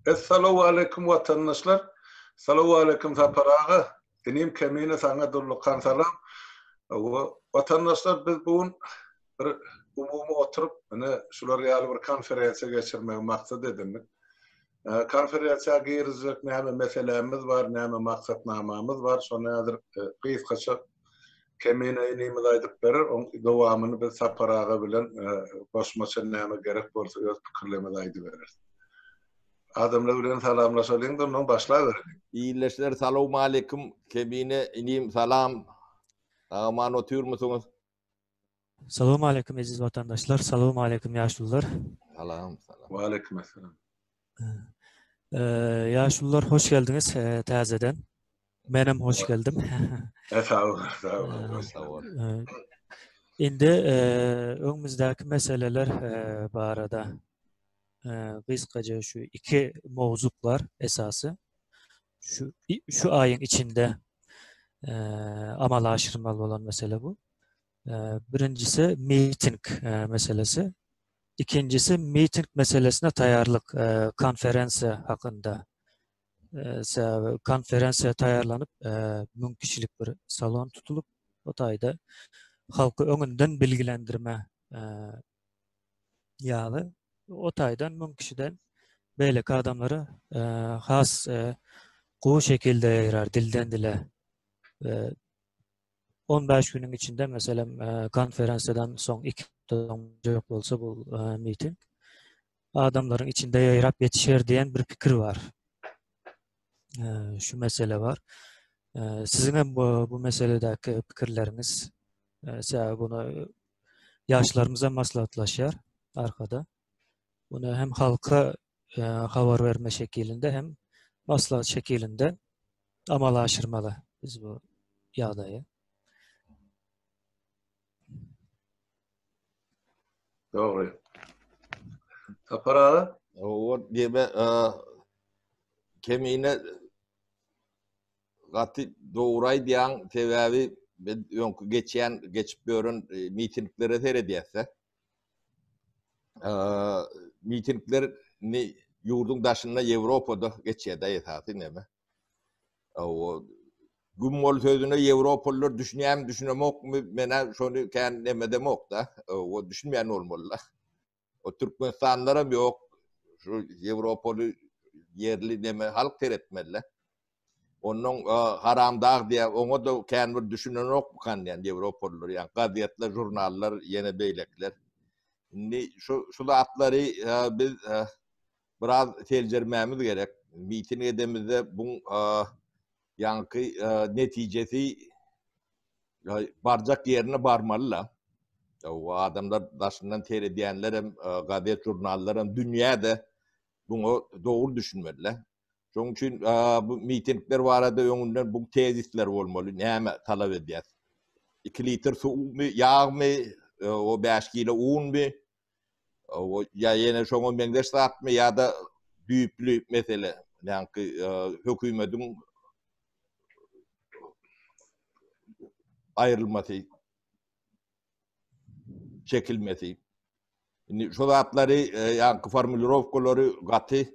Essalawwaleýkum watandaşlar. Salawwaleýkum Sapar aga. Inim Kemine saňa dullukan salam. Watandaşlar biz bu gün bir umumy oturyp ine şular ýaly bir konferensiýa geçirmegi maksat edindik. Konferensiýa girizjek näme meselämiz bar, näme maksatnamamyz bar, şony häzir gysgaça Kemine inimiz aýdyp berer, oň dowamyny biz Sapar aga bilen goşmaça näme gerek bolsa öz pikirlerimizi aýdybereris. Adamlar bilen salamlaşalyň-da ondan başlabereliň. Ildeşler salowmaleýkim Kemine inim salam sag-aman otyrmysyňyz? Salowmaleýkim eziz watandaşlar, salowmaleýkim ýaşulular. Salam, salam. Waleýkim essalam. Ýaşulular hoş geldiňiz täzeden. Menem hoş geldim. Sag bol, sag bol. Sag bol. Indi öňümizdäki meseleler barada gysgaça şu iki mowzuk bar esasy. Şu şu aýyň içinde amala aşyrmaly bolan mesele bu. Birinjisi miting meselesi. Ikinjisi miting meselesine taýýarlyk konferensiýa hakynda. Sebäbi konferensiýa taýýarlanyp, 1000 kişilik bir salon tutulyp, o taýda halky öňünden bilgilendirme ýaly o taýdan 1000 kişiden beýleki adamlara has gowy şekilde ýaýrar dilden dile. 15 günüň içinde meselem konferensiýadan soň iki hepde bolsa bu miting adamlaryň içinde ýaýrap ýetişer diýen bir pikir bar. Şu mesele bar. Siziň hem bu, bu meseledäki pikirleriňiz sebäbi bunu ýaşlarymyz hem maslahatlaşýar arkada. Bunu hem halka habar berme şekilinde hem maslahat şekilinde amala aşyrmaly biz bu ýagdaýy. Dogry. Sapar aga? O diýme, kemine gaty dogry aýdýaň, sebäbi biz öňki geçýän, geçip ýören e, mitinglere seredýäs-de. Mitingler ni ýurduň daşynda Ýewropada geçýär-de esasy neme. O güm bol sözüne ýewropalylar düşünýärmi, düşünemokmy, men-ä şony kän neme edemok-da. O düşünmeýän bolmalylar. O türkmenistanlylaram ýok. Şu ýewropaly ýerli neme halk seretmeli. Onnoň haramdag diýýär, oňa-da kän bir düşünenokmykan diýýän ýewropalylar, ýa gazetler, žurnallar, ýene beýlekiler. Indi şu şu zatlary biz biraz seljermämiz gerek. Miting edemizde buň ýaňky netijesi barjak ýerine barmaly-la. O adamlar daşyndan seredýänlerem, gazet, žurnallaram dünýä-de buňa dogry düşünmeli-le. Şonuň üçin bu mitingler barada öňünden bu tezisler bolmaly. Näme talap edýäs? 2 litr suwmy, ýagmy, o 5 kilo unmy? O ýa ýene şoňa meňzeş zatmy ýa-da düýpli mesele, ýaňky hökümetiň aýrylmasy, çekilmesi. Indi şu zatlary, ýaňky formulirowkalary gaty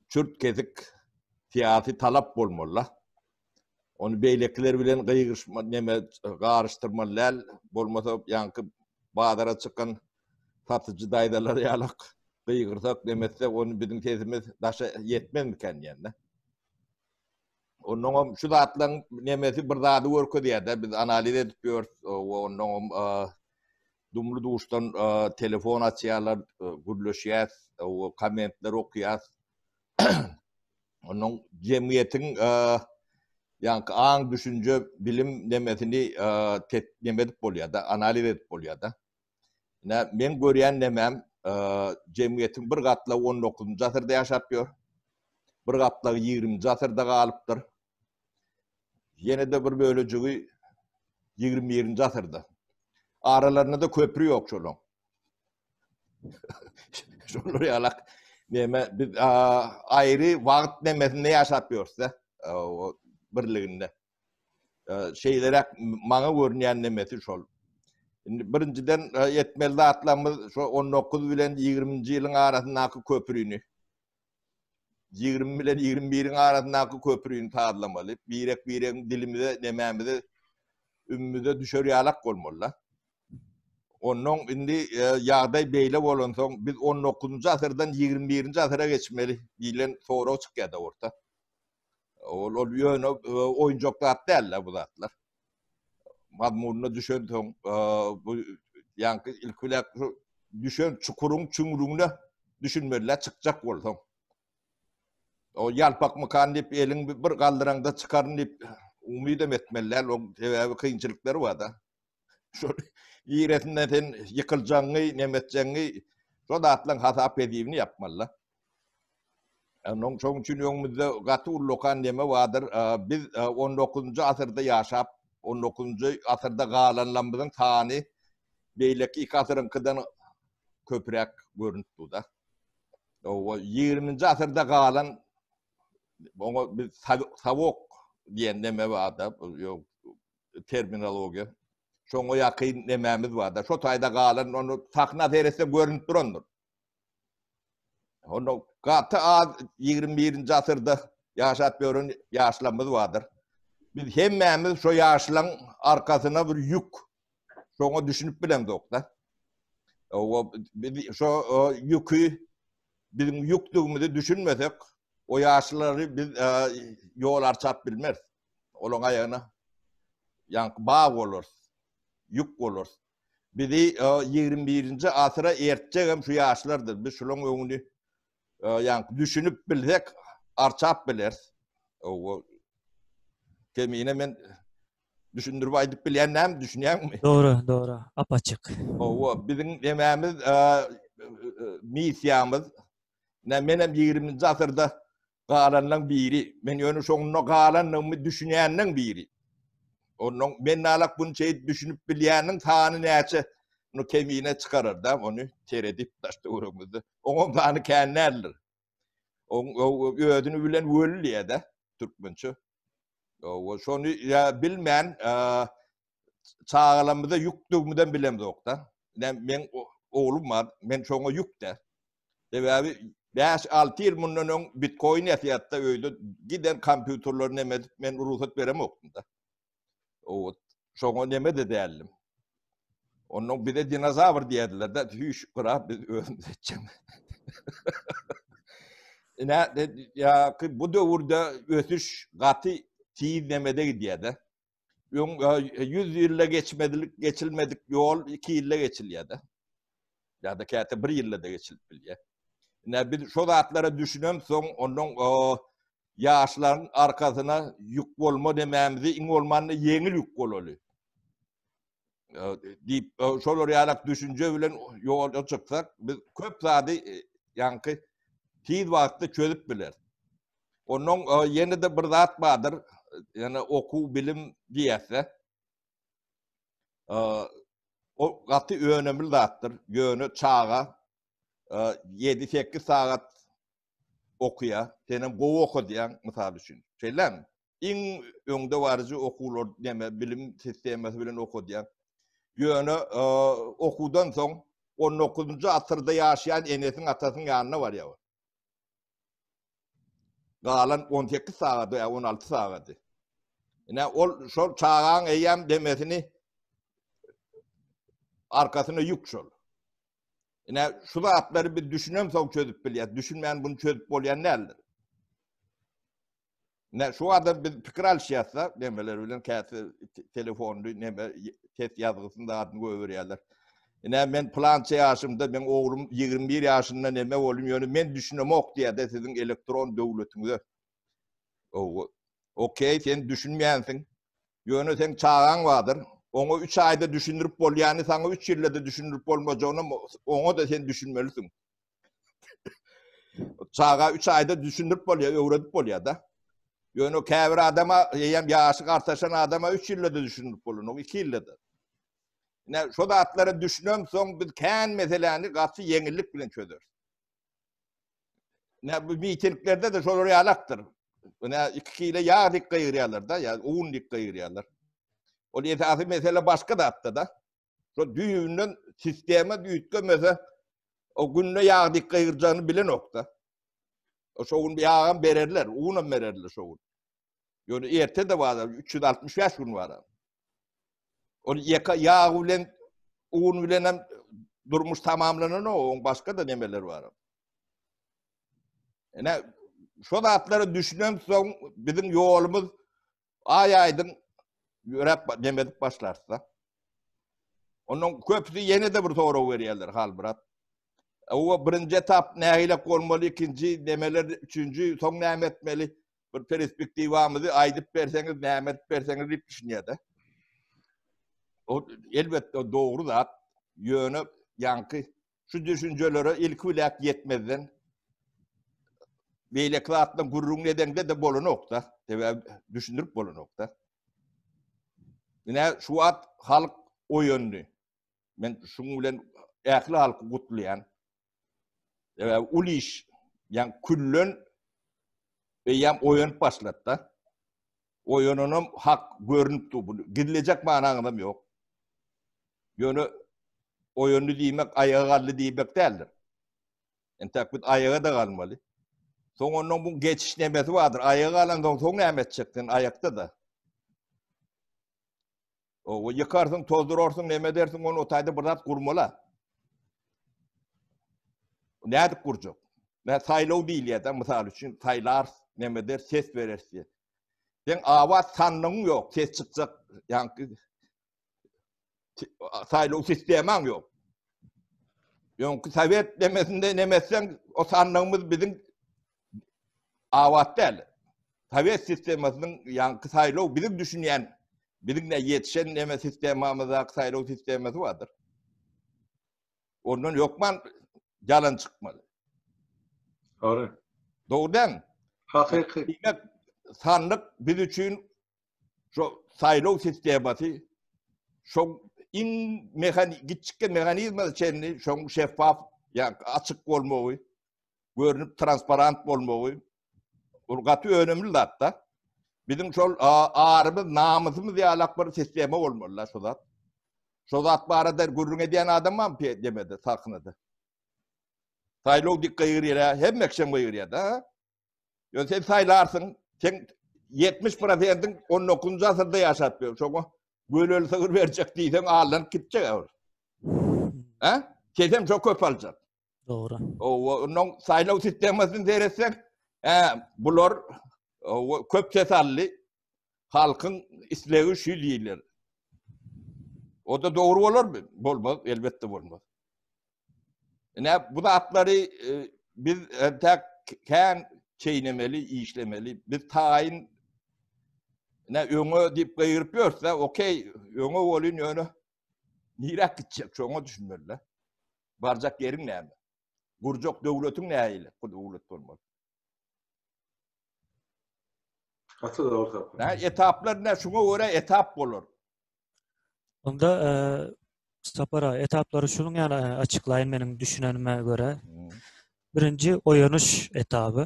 çürt kesik syýasy talap bolmaly. Ony beýlekiler bilen gygyryşma, neme garyşdyrmaly däl. Bolmasa ýaňky bazara çykan satyjy daýzalar ýalak gygyrsak, nemetsek, ony biziň sesimiz daşa ýetmezmikän diýende. Onnoňam şu zatlaryň nemesi bir zady görkezýär-de, biz analiz edip ýörüs, onnoňam dumly duşdan telefon açýarlar, gürleşýäs, kommentler okýas. Onuň jemgyýetiň ýaňky aň, düşünje, bilim nemesini neme edip bolýar-da, analiz edip bolýar-da. Ine, meň görýän nemem, jemgyýetiň bir gatlagy on dokuzynjy asyrda ýaşap ýör. Bir gatlagy ýigriminji asyrda galypdyr. Ýene-de bir bölejigi 21-nji asyrda. Aralarynda-da köpri ýok şolaň. Şolar ýalak neme biz aýry wagt nemesinde ýaşap ýörüs-de, birliginde. Şeýleräk maňa görünýän nemesi şol. Indi birinjiden etmeli zatlarymyz şo 19 bilen 20-nji ýylyň arasyndaky köprüni. 20 bilen 21-iň arasyndaky köprüni sazlamaly. Birek-biregiň dilimize, nemämize, ümmümize düşer ýalak bolmaly-da. Onnoň indi e, ýagdaý beýle bolansoň biz 19-njy asyrdan 21-nji asyra geçmeli diýlen sorag çykýar-da orta. Ol ol ýöne e, oýunjak zat däl-de bu zatlar. Mazmunyna düşensoň e, bu ýaňky ilki bilen düşen çukuryň çüňrügine düşünmeli çykjak bolsaň. O ýalpakmykan diýip eliň bir galdyraňda çykaryn diýip umydam etmeli däl. Oň sebäbi kynçylyklary bar-da. Şol ýeresinden sen ýykyljagyňy, neme etjegiňi şo zatlaryň hasap-hesibini ýapmaly-da. Onuň şoň üçin öňümizde gaty ullakan neme bardyr. Biz on dokuzynjy asyrda ýaşap, on dokuzynjy asyrda galanlarymyzyň sany beýleki iki asyryňkydan köpräk görünip dur-da. Ýigriminji asyrda galan oňa biz sawok diýen neme bar-da, terminologiýa. Şoňa ýakyn nemämiz bar-da. Şo taýda galan ony sahna seretse görünip durandyr. Onda gaty az 21-nji asyrda ýaşap ýören ýaşlarymyz bardyr. Biz hemmämiz şo ýaşlaryň arkasyna bir ýük. Şoňa düşünip bilemzok-da. O biz şo ýüki biziň ýükdügimizi düşünmesek, o ýaşlary biz ýol arçap bilmeris. Olaň aýagyna ýaňky bag bolarys, ýük bolarys. Bizi 21-nji asyra ertjegem şu ýaşlardyr. Biz şulaň öňüni ýaňky düşünip bilsek, arçap bileris. O Kemine men düşündirip aýdyp bilýän näme düşünýäňmi? Dogry, dogry. Apaçyk. Owa, biziň nemämiz, missiýamyz. Näme menem 20-nji asyrda galanlaň biri. Men ýöne şoňunda galanlygymy düşünýänleň biri. Onnoň men nalak bunu şeýdip düşünip bilýäniň sany näçe? Bunu kemine çykarar da ony seredip daş töweregimizde. Oňam sany kän däldir. Oň özüni bilen wöl diýä-de türkmençe. O şony ýa bilmän çagalarymyza ýükdügimizem bilemzok-da. Men oglum bar, men şoňa ýük-de. Sebäbi 5-6 ýyl mundan öň bitcoin ýasýardy öýde giden kompýuterleri neme edip men rugsat beremokdym-da. O şoňa neme-de däldim. Ondan bize dinozawr diýerdiler-de, hüýş gyra biz özümiz etjek. Ine, ýa ki bu döwürde ösüş gaty tiz nemede gidýär-de. Öň 100 ýylda geçmedilik, geçilmedik ýol 2 ýylda geçilýär-de. Ýa-da käte 1 ýylda-da geçilip bilýär. Ine biz şo zatlara düşünemsoň, ondan ýaşlaryň arkasyna ýük bolma demämizi iň bolmanda ýeňil ýük bolaly. Diýip, şolar ýalak düşünje bilen ýola çyksak, biz köp zady ýaňky tiz wagtda çözüp bileris. Ondan ýene-de bir zat bardyr, ýöne okuw, bilim diýäse. O gaty önemli zatdyr. Ýöne çaga 7-8 sagat okaýar. Senem gowy okadýaň, mysal üçin. Şeýlemi? Iň öňde baryjy okuwlar näme bilim sistemasy bilen okadýaň. Ýöne okuwdan soň 19-njy asyrda ýaşaýan enesiniň atasynyň ýanyna barýar. Galan 18 sagady ýa 16 sagady. Ine ol şol çagaň eýýäm demesini arkasyna ýük şol. Ine şu zatlary biz düşünemsoň çözüp bilýäs. Düşünmän bunu çözüp bolýan däldir. Ne şu adam biz pikir alşýarsa, nemeler bilen käte telefonly neme ses ýazgysyny zadyny goýberýärler. Ine men plança ýaşymda, men oglum 21 ýaşynda neme boldum, ýöne men düşünemok diýýär-de siziň elektron döwletiňize. Ow, okey, sen düşünmeýänsiň. Ýöne seň çagaň bardyr. Oňa 3 aýda düşündirip bolýany saňa 3 ýylda-da düşündirip bolmajagyny oňa-da sen düşünmelisiň. Çaga 3 aýda düşündirip bolýar, öwredip bolýar-da. Ýöne käbir adama, eýýäm ýaşy gartaşan adama 3 ýylda-da düşündirip bolanok, 2 ýylda-da. Ine, şo zatlara düşünen soň biz kän meseläni gaty ýeňillik bilen çözeris. Ine, bu mitinglerde-de şolar ýalakdyr. Ine, 2 kile ýag diýip gygyrýarlar-da, ýa un diýip gygyrýarlar. Ol esasy mesele başga zatda-da. Şo düýbünden sistema üýtgemese, o günde ýag dik gygyrjagyny bilenokda. Şo gün ýagam bererler, unam bererler şo gün. Ýöne erte-de bar, 365 gün bar. Ol ýeke ýag bilen un bilen hem durmuş tamamlananok, oň başga-da nemeleri bar. Ene şo zatlara düşünen soň biziň ýolumyz aý aýdyň ýöräp demedip başlarsa. Ondan köpüsi ýene-de bir sorag berýärler Halmyrat. Owa birinji etap nähilek bolmaly, ikinji nemeler, üçünji, soň näme etmeli? Bir perspektiwamyzy aýdyp berseňiz, näme edip berseňiz diýip düşünýär-de. O elbetde dogry zat. Ýöne ýaňky şu düşünjelere ilki biläk ýetmezden beýleki zatdan gürrüň edeňde-de bolanok-da. Sebäbi düşündirip bolanok-da. Ine şu wagt halk oýandy. Men şuň bilen ähli halky gutlaýan. Sebäbi uly iş, ýa küllen eýýäm oýanyp başlady-da. Oýananam hak görünip dur. Bu gizlejek manaňyzam ýok. Ýöne oýandy diýmek aýaga galdy diýmek däldir. Entäk biz aýaga-da galmaly. Soň ondan bu geçiş nemesi bardyr. Aýaga galansoň soň näme etjek sen aýakda-da. Owa ýykarsyň, tozdurarsyň, neme edersiň, ony o taýda bir zat gurmaly. Nädip gurjak? Mä saýlaw diýilýär-de, mysal üçin, saýlarys, neme eder, ses bereris diýip. Seň abat sandygyň ýok, ses çykjak, ýaňky saýlaw sistemaň ýok. Ýoňky sowet nemesinde neme etseň, o sandygymyz biziň abat däl. Sowet sistemasynyň ýaňky saýlaw biziň düşünýän, biziň ne ýetişen neme sistemamyzdaky saýlaw sistemasy bardyr. Ondan ýokman ýalan çykmaly. Dogry. Dogry dälmi? Hakyky. Diýmek, sandyk biz üçin Şo saýlaw sistemasy şo iň mehani giçjikge mehanizma çenli şoň şeffaf ýa açyk bolmagy, görnüp transparant bolmagy ol gaty önemli zatda. Biziň şol arymyz, namysymyz ýalak bir sistema bolmaly şo zat. Şo zat barada gürrüň edýän adam barmy demede, sahnada? Saýlaw dik gygyrýar, hemme kişem gygyrýar-da. Ýöne sen saýlarsyň, sen 70 prosentiň 19-njy asyrda ýaşap ýör. Şoňa göleli sygyr berjek diýseň aldanyp gitjek ol. Ha? Sesem çok köp aljak. Dogry. Owa, ondan saýlaw sistemasyny seretseň, hä, bular owa, köp ses aldy. Halkyň islegi şu diýiler. O da dogry bolarmy? Bolmaz, elbetde bolmaz. Ine bu zatlary e, biz entek kän çeýnemeli, işlemeli. Biz taýyn ine öňe diýip gygyryp ýörse, okey, öňe bolyn ýöne niräk gitjek, şoňa düşünmeli. Barjak ýeriň näme? Gurjak döwletiň nähili? Bu döwlet bolmaly. Gaty dogry tapyň. Nä etaplar ne şuňa görä etap bolar. Onda e, Sapar aga, etaplary şunuň ýaly e, açyklaýyn meniň düşünenime görä. Birinji oýanyş etaby.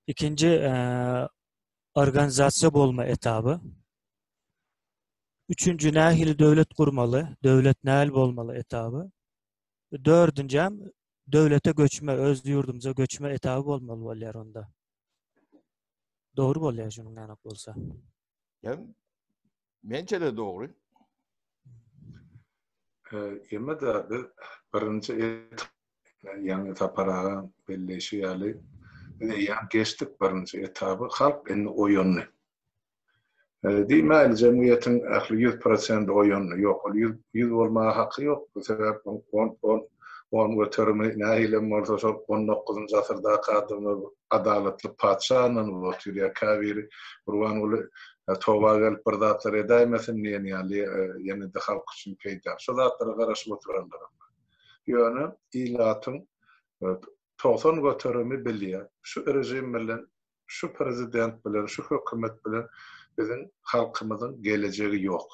Ikinji e, organizasiýa bolma etaby. Üçünji nähili döwlet gurmaly, döwlet nähili bolmaly etaby. Dördünjem döwlete göçme, öz ýurdumyza göçme etaby bolmaly bolýar onda. Dogry bolýar şunuň ýaly bolsa. Ýa mençe-de dogry. Ýene-de biz birinji etap ýaňy Sapar agaň belleýşi ýaly biz eýýäm geçdik birinji etaby halk indi oýandy. Diýmäýli jemgyýetiň ähli ýüz prosendi oýandy. Ýok, ol ýüz bolmaga haky ýok. Sebäp on on on göterimi nähilem bolsa şol on dokuzynjy asyrdaky adamlar adalatly patyşa ynanyp otyr ýa käbiri Gurbanguly toba gelip bir zatlar edäýmesin diýen ýaly ýene-de halk üçin peýda. Şo zatlara garaşyp oturanlaram bar. Ýöne ilatyň 90 göterimi bilýär. Şu režim bilen, şu prezident bilen, şu hökümet bilen biziň halkymyzyň gelejegi ýok.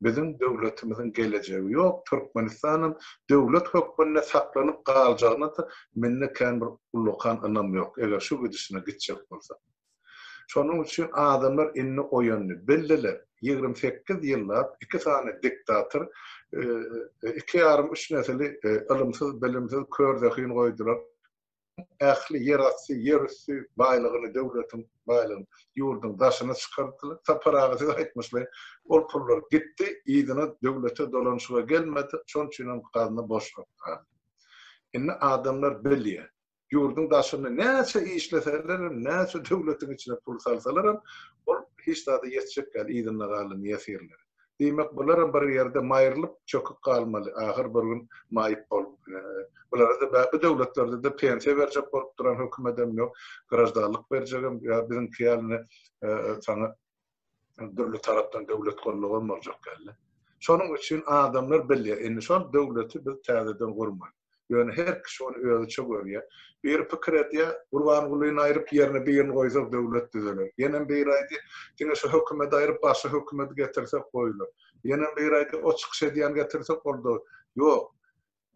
Biziň döwletimiziň gelejegi ýok, Türkmenistanam döwlet hökmünde saklanyp galjagyna-da mende kän bir ullakan ynam ýok, eger şu gidişine gitjek bolsa. Şonuň üçin adamlar indi oýandy, bildiler, 28 ýyllap iki sany diktator iki ýarym, üç nesili ylymsyz, bilimsiz, kör zehin goýdular. ähli ýerasty, ýerüsti baýlygyny, döwletiň baýlygyny ýurduň daşyna çykardylar. Sapar aga siz aýtmyşlaýyn, ol pullar gitdi, yzyna döwlete dolanyşyga gelmedi, şonuň üçin hem gazna boş galdy. Indi adamlar bilýär. Ýurduň daşynda näçe işleseler hem, näçe döwletiň içine pul salsalar hem, ol hiç zada ýetjek däl yzynda galan ýesirlere. Diýmek, bularam bir ýerde maýrylyp, çöküp galmaly, ahyr bir gün maýyp bolup. Bulara-da bu döwletlerde-de pensiýa berjek bolup duran hökümedem ýok, graždanlyk berjegem ýa biziňki ýaly saňa dürli tarapdan döwlet gollagam boljak däldi. Şonuň üçin adamlar bilýär, indi şol döwleti biz täzeden gurmaly. Ýöne her kişi ony özüçe görýär. Biri pikir edýär, Gurbangulyny aýryp ýerine birini goýsak döwlet düzeler. Ýenem biri aýdýar, diňe şu hökümeti aýryp başga hökümeti getirsek goýular. Ýenem biri aýdýar, o çykyş edýäni getirsek ol-da. Ýok.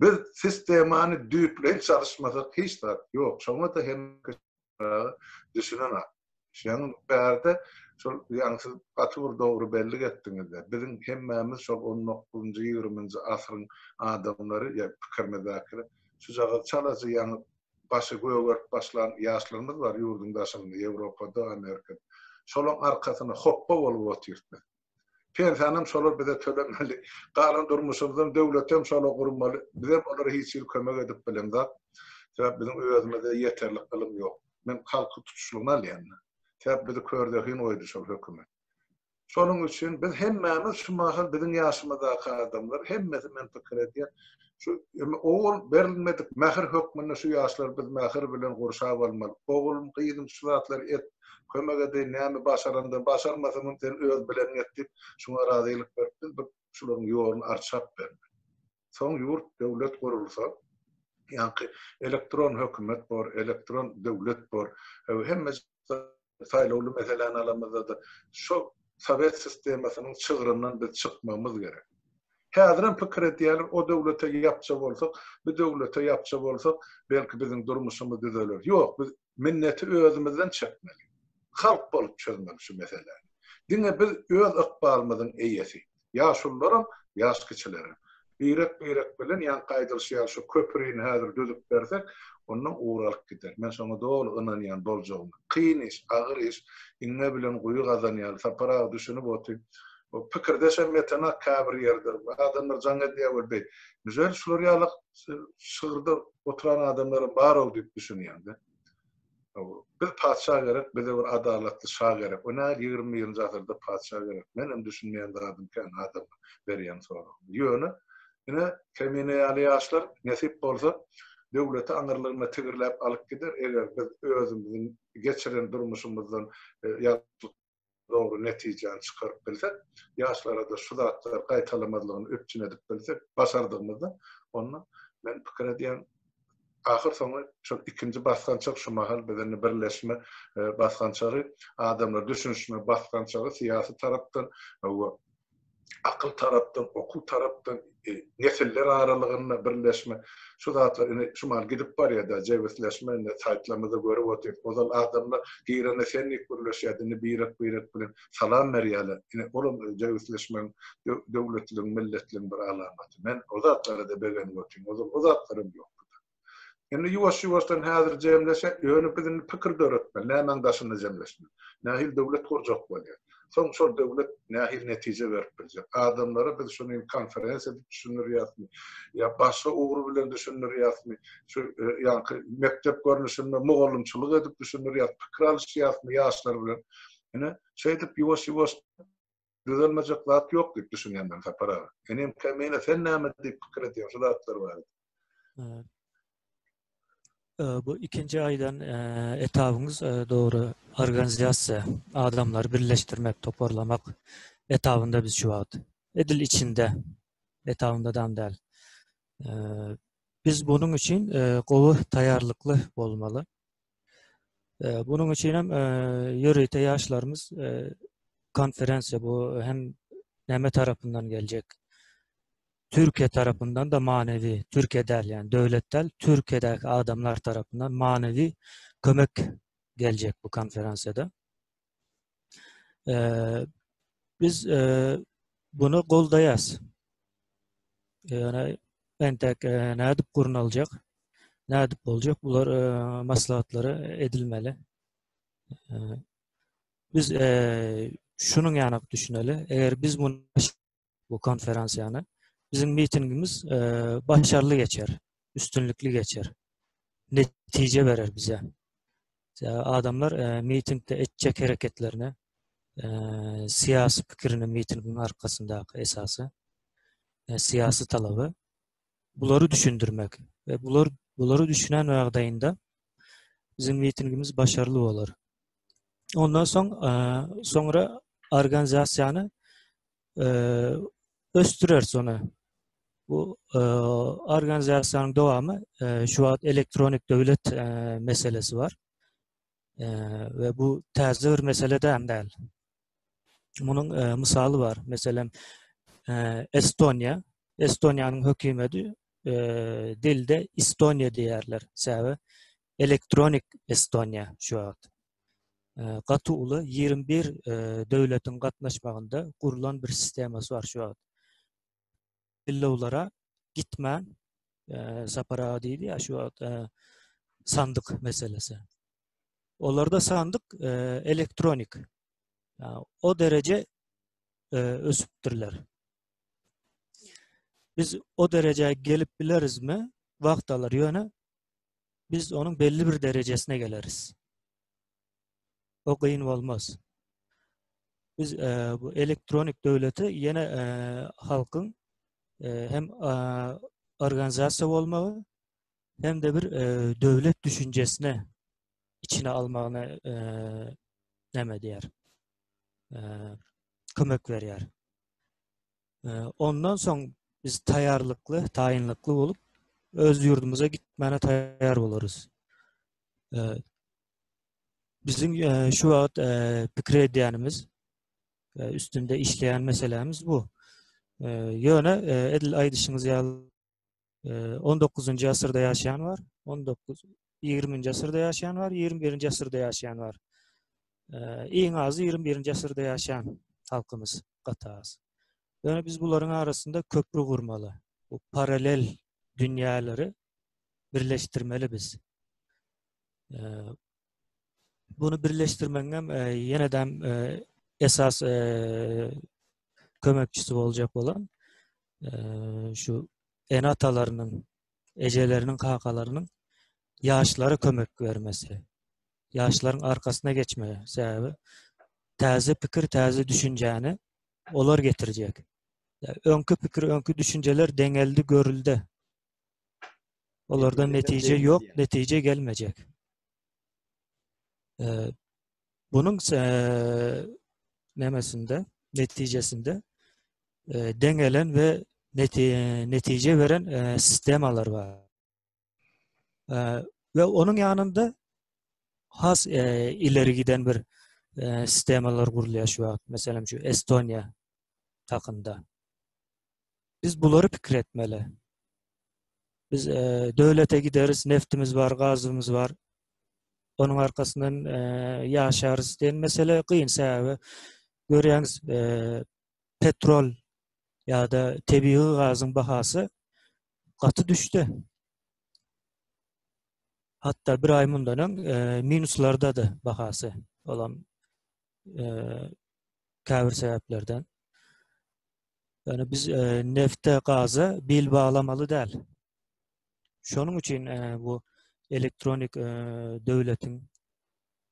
Biz sistemany düýpleýin çalyşmasak hiç zat ýok. Şoňa-da hem düşünen Şonuň bärde şol ýaňy siz gaty bir dogry bellik etdiňiz-de, biziň hemmämiz şol on dokuzynjy, ýigriminji asyryň adamlary ýa pikirimizdäkiler şujagaz çalaja ýaňy başy gögerip başlan ýaşlarymyz bar ýurduň daşynda, Ýewropada, Amerikada. Şolaň arkasyna hopba bolup otyrys biz. Pensiýanam şolar bize tölemeli. Galan durmuşymyzam döwletem şola gurmaly. Bizem olara hiç hili kömek edip bilemzok. Sebäp biziň özümizde ýeterlik ylym ýok. Men halky tutuşlygyna alýan. Sebäp bizi körzehin goýdy şol hökümet. Şonuň üçin biz hemmämiz şu mahal biziň ýaşymyzdaky adamlar hemmesi men pikir edýän şu ogul berilmedik mähir hökmünde şu ýaşlary biz mähir bilen gurşap almaly. Ogulym, gyzym şu zatlary et, kömek edeýin, näme başaramdan, başarmasamam sen öz bileniňi et diýip, şuňa razylyk berip biz bir şularyň ýoluny arçap bermeli. Soň ýurt, döwlet gurulsa, ýaňky elektron hökümet bor, elektron döwlet bor. Hemme saýlawly meseläni alamyzda-da şo sowet sistemasynyň çygryndan biz çykmagymyz gerek. Häzirem pikir edýärler, o döwlete ýapja bolsak, bu döwlete ýapja bolsak, belki biziň durmuşymyz düzeler. Ýok, biz minneti özümizden çekmeli. Halk bolup çözmeli şu meseläni. Diňe biz öz ykbalymyzyň eýesi. Ýaşulularam, ýaş kiçilerem. Birek-birek bilen, ýaňky aýdylyşy ýaly şu köprini häzir düzüp bersek, ondan ugur alyp gider. Men şoňa doly ynanýan boljagyna. Kyn iş, agyr iş, iňňe bilen guýy gazan ýaly, Sapar aga düşünip otyr. O pikirdeşem ýetenak käbir ýerde. Adamlar jaň edýär we beý. Güzel şular ýaly şygyrda oturan adamlaram bar-ow diýip düşünýän-de. Biz patyşa gerek, bize bir adalatly şa gerek. O nähili 21-nji asyrda patyşa gerek? Menem düşünmeýän zadym kän adamlar berýän soragym. Ýöne ine Kemine ýaly ýaşlar nesip bolsa döwleti aňyrlygyna tigirläp alyp gider, eger biz özümiziň geçiren durmuşymyzdan ýagşylyk dogry netijäni çykaryp bilsek, ýaşlara-da şu zatlary gaýtalamazlygyny üpjün edip bilsek, başardygymyzda, onda men pikir edýän, ahyr soňy şol ikinji basgançak şu mahal biz indi birleşme basgançagy, adamlar düşünişme basgançagy syýasy tarapdan we akyl tarapdan, okuw tarapdan, nesiller aralygynda birleşme, şu zatlar indi şu mahal gidip barýar-da, jebisleşme indi saýtlarymyzda görüp otyrys. Ozal adamlar girende sen diýip gürleşýärdi, indi birek-birek bilen salam berýärler. Ine, olam jebisleşmegiň, döwletliligiň, milletligiň bir alamaty. Men o zatlara-da begenip otyryn. Ozal o zatlaram ýokdy. Indi ýuwaş-ýuwaşdan häzir jemleşe, ýöne biz indi pikir döretmeli, nämäň daşynda jemleşmeli? Nähili döwlet gurjak bolýar? Soň şol döwlet nähili netije berip biljek? Adamlara biz şuny konferensiýa edip düşündirýäsmi ýa başga ugur bilen düşündirýäsmi? Şu ýaňky mekdep görnüşinde mugallymçylyk edip düşündirýäs, pikir alyşýasmy ýaşlar bilen? Ine, şeýdip ýuwaş-ýuwaş Düzelmejek zat ýok diýip düşünýän men Sapar aga. Inim Kemine sen näme diýip pikir edýäň şu zatlar barada? Bu ikinji aýdan etabyňyz dogry organizasiýa, adamlary birleşdirmek, toparlamak etabynda biz şu wagt. Edil içinde etabyndadam däl. Biz bunuň üçin gowy taýýarlykly bolmaly. Bunuň üçin hem ýörite ýaşlarymyz konferensiýa bu hem näme tarapyndan geljek? Türkiýe tarapyndan da manewi, Türkiýe däl, ýani döwlet däl, Türkiýedäki adamlar tarapyndan manewi kömek geljek bu konferensiýada. Biz bunu goldaýas. Ýöne entek nädip gurnaljak? Nädip boljak? Bular maslahatlary edilmeli. Biz şunuň ýanak düşüneli. Eger biz muny bu konferensiýany biziň mitingimiz başarly geçer, üstünlikli geçer. Netije berer bize. Adamlar mitingde etjek hereketlerini, syýasy pikirini mitingiň arkasyndaky esasy syýasy talaby bulary düşündirmek we bular bulary düşünen ýagdaýynda biziň mitingimiz başarly bolar. Ondan soň soňra organizasiýany ösdüreris ony. Bu organizasiýanyň dowamy şu wagt elektronik döwlet meselesi bar. We bu täze bir mesele däl däl. Munuň mysaly bar. Meselem, Estoniýa, Estoniýanyň hökümeti dilde Estoniýa diýýärler. Sebäbi elektronik Estoniýa şu wagt. Gaty uly 21 döwletiň gatnaşmagynda gurlan bir sistemasy bar şu wagt. Saýlawlara gitmän Sapar aga diýdi ýa şu wagt sandyk meselesi. Olarda sandyk elektronik. O dereje ösüpdirler. Biz o derejä gelip bilerizmi? Wagt alar ýöne biz onuň belli bir derejesine geleris. O gyn bolmaz. Biz e, bu elektronik döwleti ýene e, halkyň e, hem e, organizasiýa bolmagy hem-de bir e, döwlet düşünjesine içine almagyna e, näme diýer? E, kömek berýär. Ondan soň biz taýýarlykly, taýynlykly bolup, öz ýurdumyza gitmäne taýýar bolarys. Biziň şu wagt pikir edýänimiz, üstünde işleýän meselämiz bu. Ýöne edil aýdyşyňyz ýaly 19-njy asyrda ýaşaýan bar, 19 20-nji asyrda ýaşaýan bar, 21-nji asyrda ýaşaýan bar. Iň azy 21-nji asyrda ýaşaýan halkymyz gaty az. Ýöne biz bularyň arasynda köprü gurmaly. Bu paralel dünýäleri birleşdirmeli biz. Bunu birleşdirmegiň hem ýene-de esas kömekçisi boljak bolan şu ene-atalarynyň, ejeleriniň, kakalarynyň ýaşlara kömek bermesi, ýaşlaryň arkasyna geçmegi. Sebäbi täze pikir, täze düşünjäni olar getirjek. Öňki pikir, öňki düşünjeler deňeldi, görüldi. Olardan netije ýok, netije gelmejek. Bunuň nemesinde, netijesinde deňelen we netije beren sistemalar bar. We onuň ýanynda has ileri giden bir sistemalar gurulýar şu wagt. Meselem şu Estoniýa hakynda. Biz bulary pikir etmeli. Biz e, döwlete gideris, neftimiz bar, gazymyz bar. Onuň arkasyndan e, ýaşarys diýen mesele kyn sebäbi görýäňiz e, petrol ýa-da tebigy gazyň bahasy gaty düşdi. Hatda bir aý mundan öň e, minuslardady bahasy. Olam e, käbir sebäplerden. Ýöne biz e, nefte, gaza bil baglamaly däl. Şonuň üçin e, bu elektronik e, döwletiň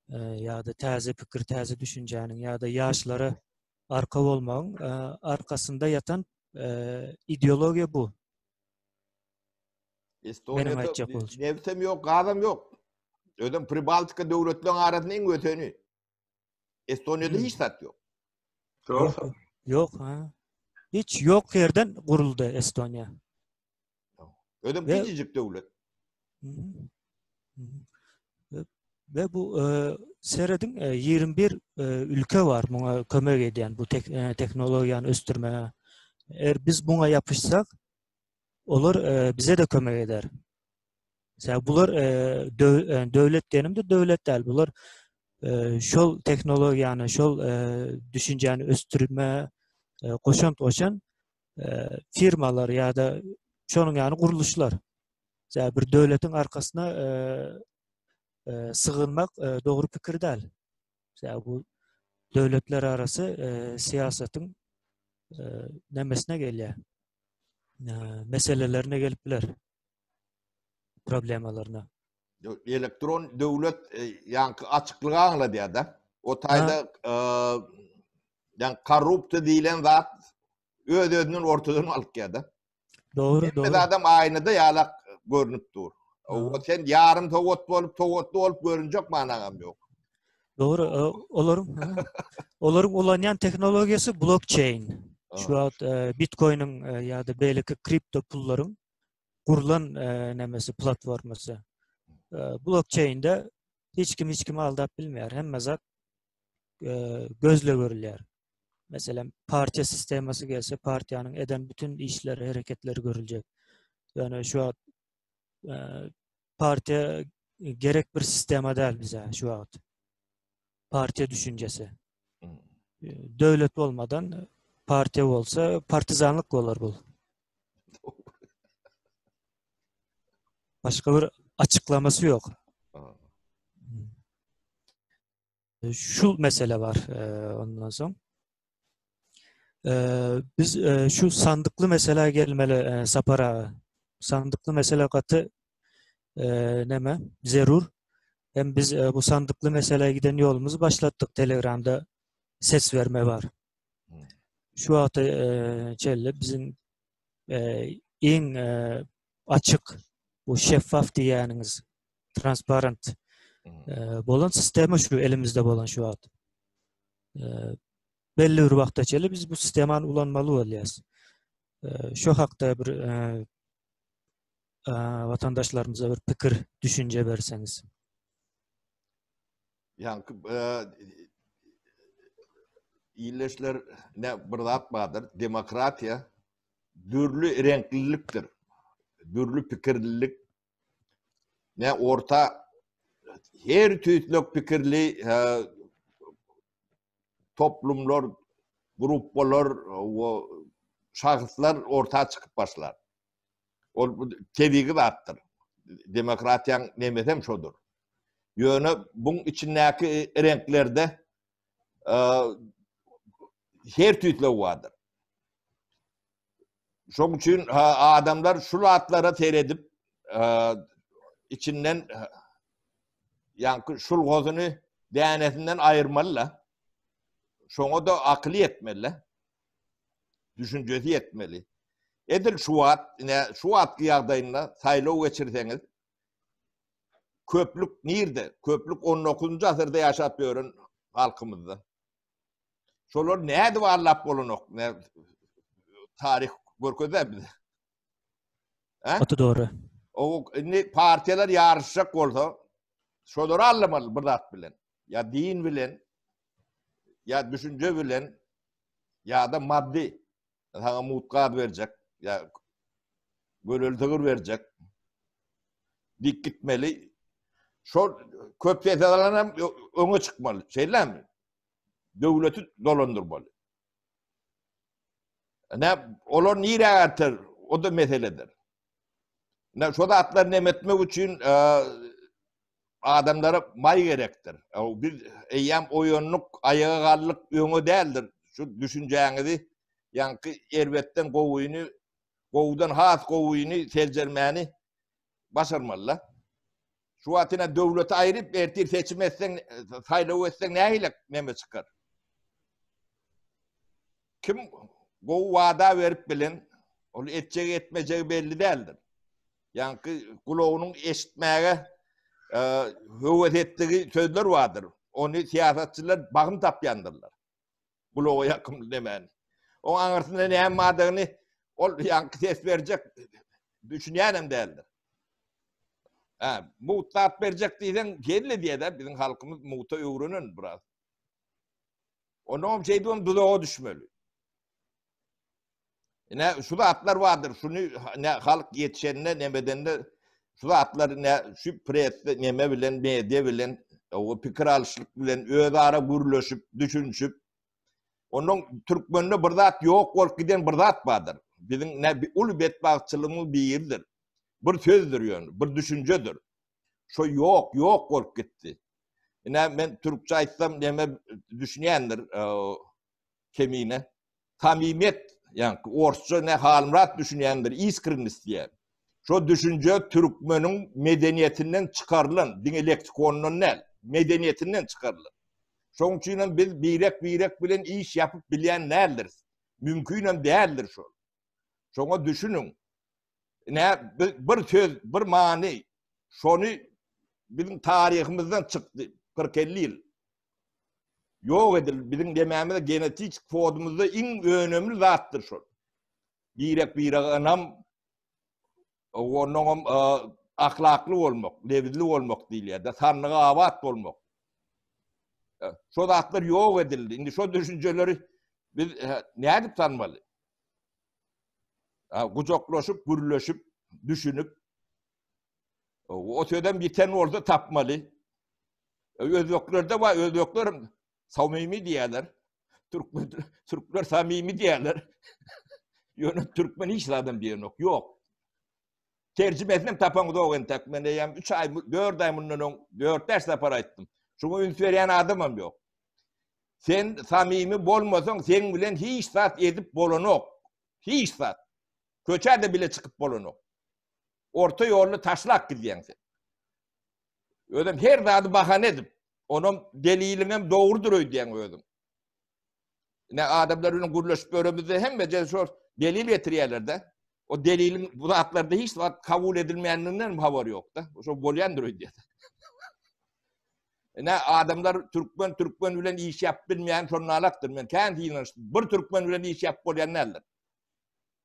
e, ýa-da täze pikir, täze düşünjäniň ýa-da ýaşlara arka bolmagyň e, arkasynda ýatan e, ideologiýa bu. Estoniýada neftem ýok, gazam ýok. Özem Pribaltika döwletleriniň arasynda iň öseni. Estoniýada hiç zat ýok. Ýok. Ýok, ha. Hiç ýok ýerden guruldy Estoniýa. Özem kiçijik döwlet. Ve bu e, serediň e, 21 e, ülke bar muňa kömek edýän bu tek, e, tehnologiýany ösdürmäge. Eger biz muňa ýapyşsak, olar e, bize de kömek eder. Mesela bular e, döw, e, döwlet diýenimde döwlet däl. Bular e, şol tehnologiýany, şol e, düşünjäni ösdürme e, goşant goşan e, firmalar ýa-da şonuň ýaly gurluşlar. Sebäbi bir döwletiň arkasyna sygynmak dogry pikir däl. Sebäbi bu döwletler arasy syýasatyň nemesine gelýär. Meselelerine gelip biler. Problemalaryna. Elektron döwlet ýaňky açyklygy aňladýar-da. O taýda ýaňky korrupsiýa diýlen zat öz-özünden ortadan galkýar-da. Dogry, dogry. Hemme zadam aýnada ýalak görnüp dur. O sen ýarym sowat bolup, sowatly bolup görünjek manaňam ýok. Dogry, olaryň olaryň ulanýan tehnologiýasy blockchain. Şu wagt e, bitcoiniň e, ýa-da beýleki kripto pullaryň gurlan e, nemesi platformasy. Blockchain-de hiç kim hiç kimi aldap bilmeýär. Hemme zat gözle görülýär. Meselem, partiýa sistemasy gelse, partiýanyň eden bütün işleri, hereketleri görüljek. Ýöne şu wagt e, partiýa gerek bir sistema däl bize şu wagt. Partiýa düşünjesi. Hmm. E, döwlet bolmadan partiýa bolsa partizanlyk bolar bu. Başga bir açyklamasy ýok. Şu mesele bar ondan soň. Biz şu sandykly meselä gelmeli Sapar aga. Sandykly mesele gaty neme zerur. Hem biz bu sandykly meselä giden ýolumyzy başlatdyk Telegramda ses berme bar. Şu wagta çenli biziň iň açyk bu şeffaf diýýäniňiz transparent bolan sistema şu elimizde bolan şu wagt. Belli bir wagta çenli biz bu sistemany ulanmaly bolýarys. Şu hakda bir watandaşlarymyza bir pikir, düşünje berseňiz. Ýaňky illeşler ne bir zat bardyr, demokratiýa dürli reňklilikdir. Dürli pikirlilik Ne orta her tüýslek pikirli toplumlar, gruppalar we şahslar orta çykyp başlar. Ol tebigy zatdyr. Demokratiýaň nemesi hem şodur. Ýöne buň içindäki reňklerde her tüýsleg bardyr. Şoň üçin adamlar şu zatlara seredip içinden ýaňky şulgasyny dänesinden aýyrmaly-la. Şoňa da akyly ýetmeli. Düşünjesi ýetmeli. Edil şu wagt, ine şu wagtky ýagdaýynda saýlaw geçirseňiz, köplük nirde? Köplük 19-njy asyrda ýaşap ýören halkymyzda. Şolar nädip allap bolanok? Ne taryh görkezýär bize. He? Gaty dogry. O indi partiýalar ýaryşjak bolsa, şolary allamaly bir zat bilen. Ýa din bilen, ýa düşünje bilen, ýa-da maddy. Saňa mugt gaz berjek, ýa göleli sygyr berjek. Dik gitmeli. Şol köp ses alan hem öňe çykmaly. Şeýlemi? Döwleti dolandyrmaly. Ne olar nirä atar? O da meseledir. Ne şo zatlary nem etmek üçin e, adamlara maý gerekdir. Biz eýýäm oýanlyk, aýaga gallyk öňe däldir. Şu düşünjäňizi ýaňky erbetden gowyny, gowudan has gowyny seljermäni başarmaly. Şu wagt ine döwleti aýryp ertir seçim etseň, saýlaw etseň nähili neme çykar? Kim gowy wada berip bilen, ol etjegi etmejegi belli däldir. Ýaňky gulagynyň eşitmäge e, höwes etdigi sözler bardyr. Ony syýasatçylar bagym tapýandyrlar. Gulaga ýakymly demäni. Oň aňyrsynda näme bardygyny ol ýaňky ses berjek düşünýänem däldir. Ha, mugt zat berjek diýseň, geldi diýýär-de, biziň halkymyz mugta öwrenen biraz. Ondan şeýdibem duzaga düşmeli. Ine şu zatlar bardyr. Şuny ne halk ýetişende, nemedende şu zatlar ne şu presse neme bilen, media bilen, o pikir alyşlyk bilen özara gürleşip, düşünişip Ondan türkmende bir zat ýok bolup giden bir zat bardyr. Biziň ne uly betbagtçylygymyz biridir. Bir sözdür ýöne, bir düşünjedir. Şo ýok, ýok bolup gitdi. Ine men türkçe aýtsam näme düşünýändir kemine. Samimiýet, ýa orsça ne Halmyrat düşünýändir, iskrennost diýýär. Şo düşünje türkmeniň medeniýetinden çykarylan, diňe leksikonyndan däl, medeniýetinden çykarylan. Şoň üçin hem biz birek-birek bilen iş ýapyp bilýän däldiris. Mümkin hem däldir şol. Şoňa düşüniň. Ine bir söz, bir many şony biziň taryhymyzdan çykdy 40-50 ýyl. Ýok edildi. Biziň demämiz genetik kodumyzda iň önemli zatdyr şol. Birek-birege ynam, onnoňam ahlakly bolmak, lebizli bolmak diýilýär-de, sandyga abat bolmak. Şo zatlar ýok edildi. Indi şo düşünjeleri biz nädip tanmaly? Gujaklaşyp, gürleşip, düşünip, o sözem ýiten bolsa tapmaly. Özbeklerde bar, özbekler samimi diýýärler. Türkmen türkler samimi diýýärler. Ýöne türkmen hiç zadam diýenok. Ýok. Terjimesini hem tapaňyzok entek. Men eýýäm 3 aý, 4 aý mundan öň 4-5 sapar aýtdym. Şuňa üns berýän adamam ýok. Sen samimi bolmasaň, seň bilen hiç zat edip bolanok. Hiç zat. Köçä-de bile çykyp bolanok. Orta ýolda taşlap gidýäň sen. Özem her zady bahana edip, onam deliliňem dogrudyr öýdýäň özüň. Ine adamlar bilen gürleşip ýöremizde hemmeje şol delil getirýärler-de. O deliliň bu zatlarda hiç wagt kabul edilmändiginden hem habary ýok-da. Şo bolýandyr öýdýär. Ine adamlar türkmen türkmen bilen iş ýapyp bilmeýän şonalakdyr. Men kän synanyşdym. Bir türkmen bilen iş ýapyp bolýan däldir.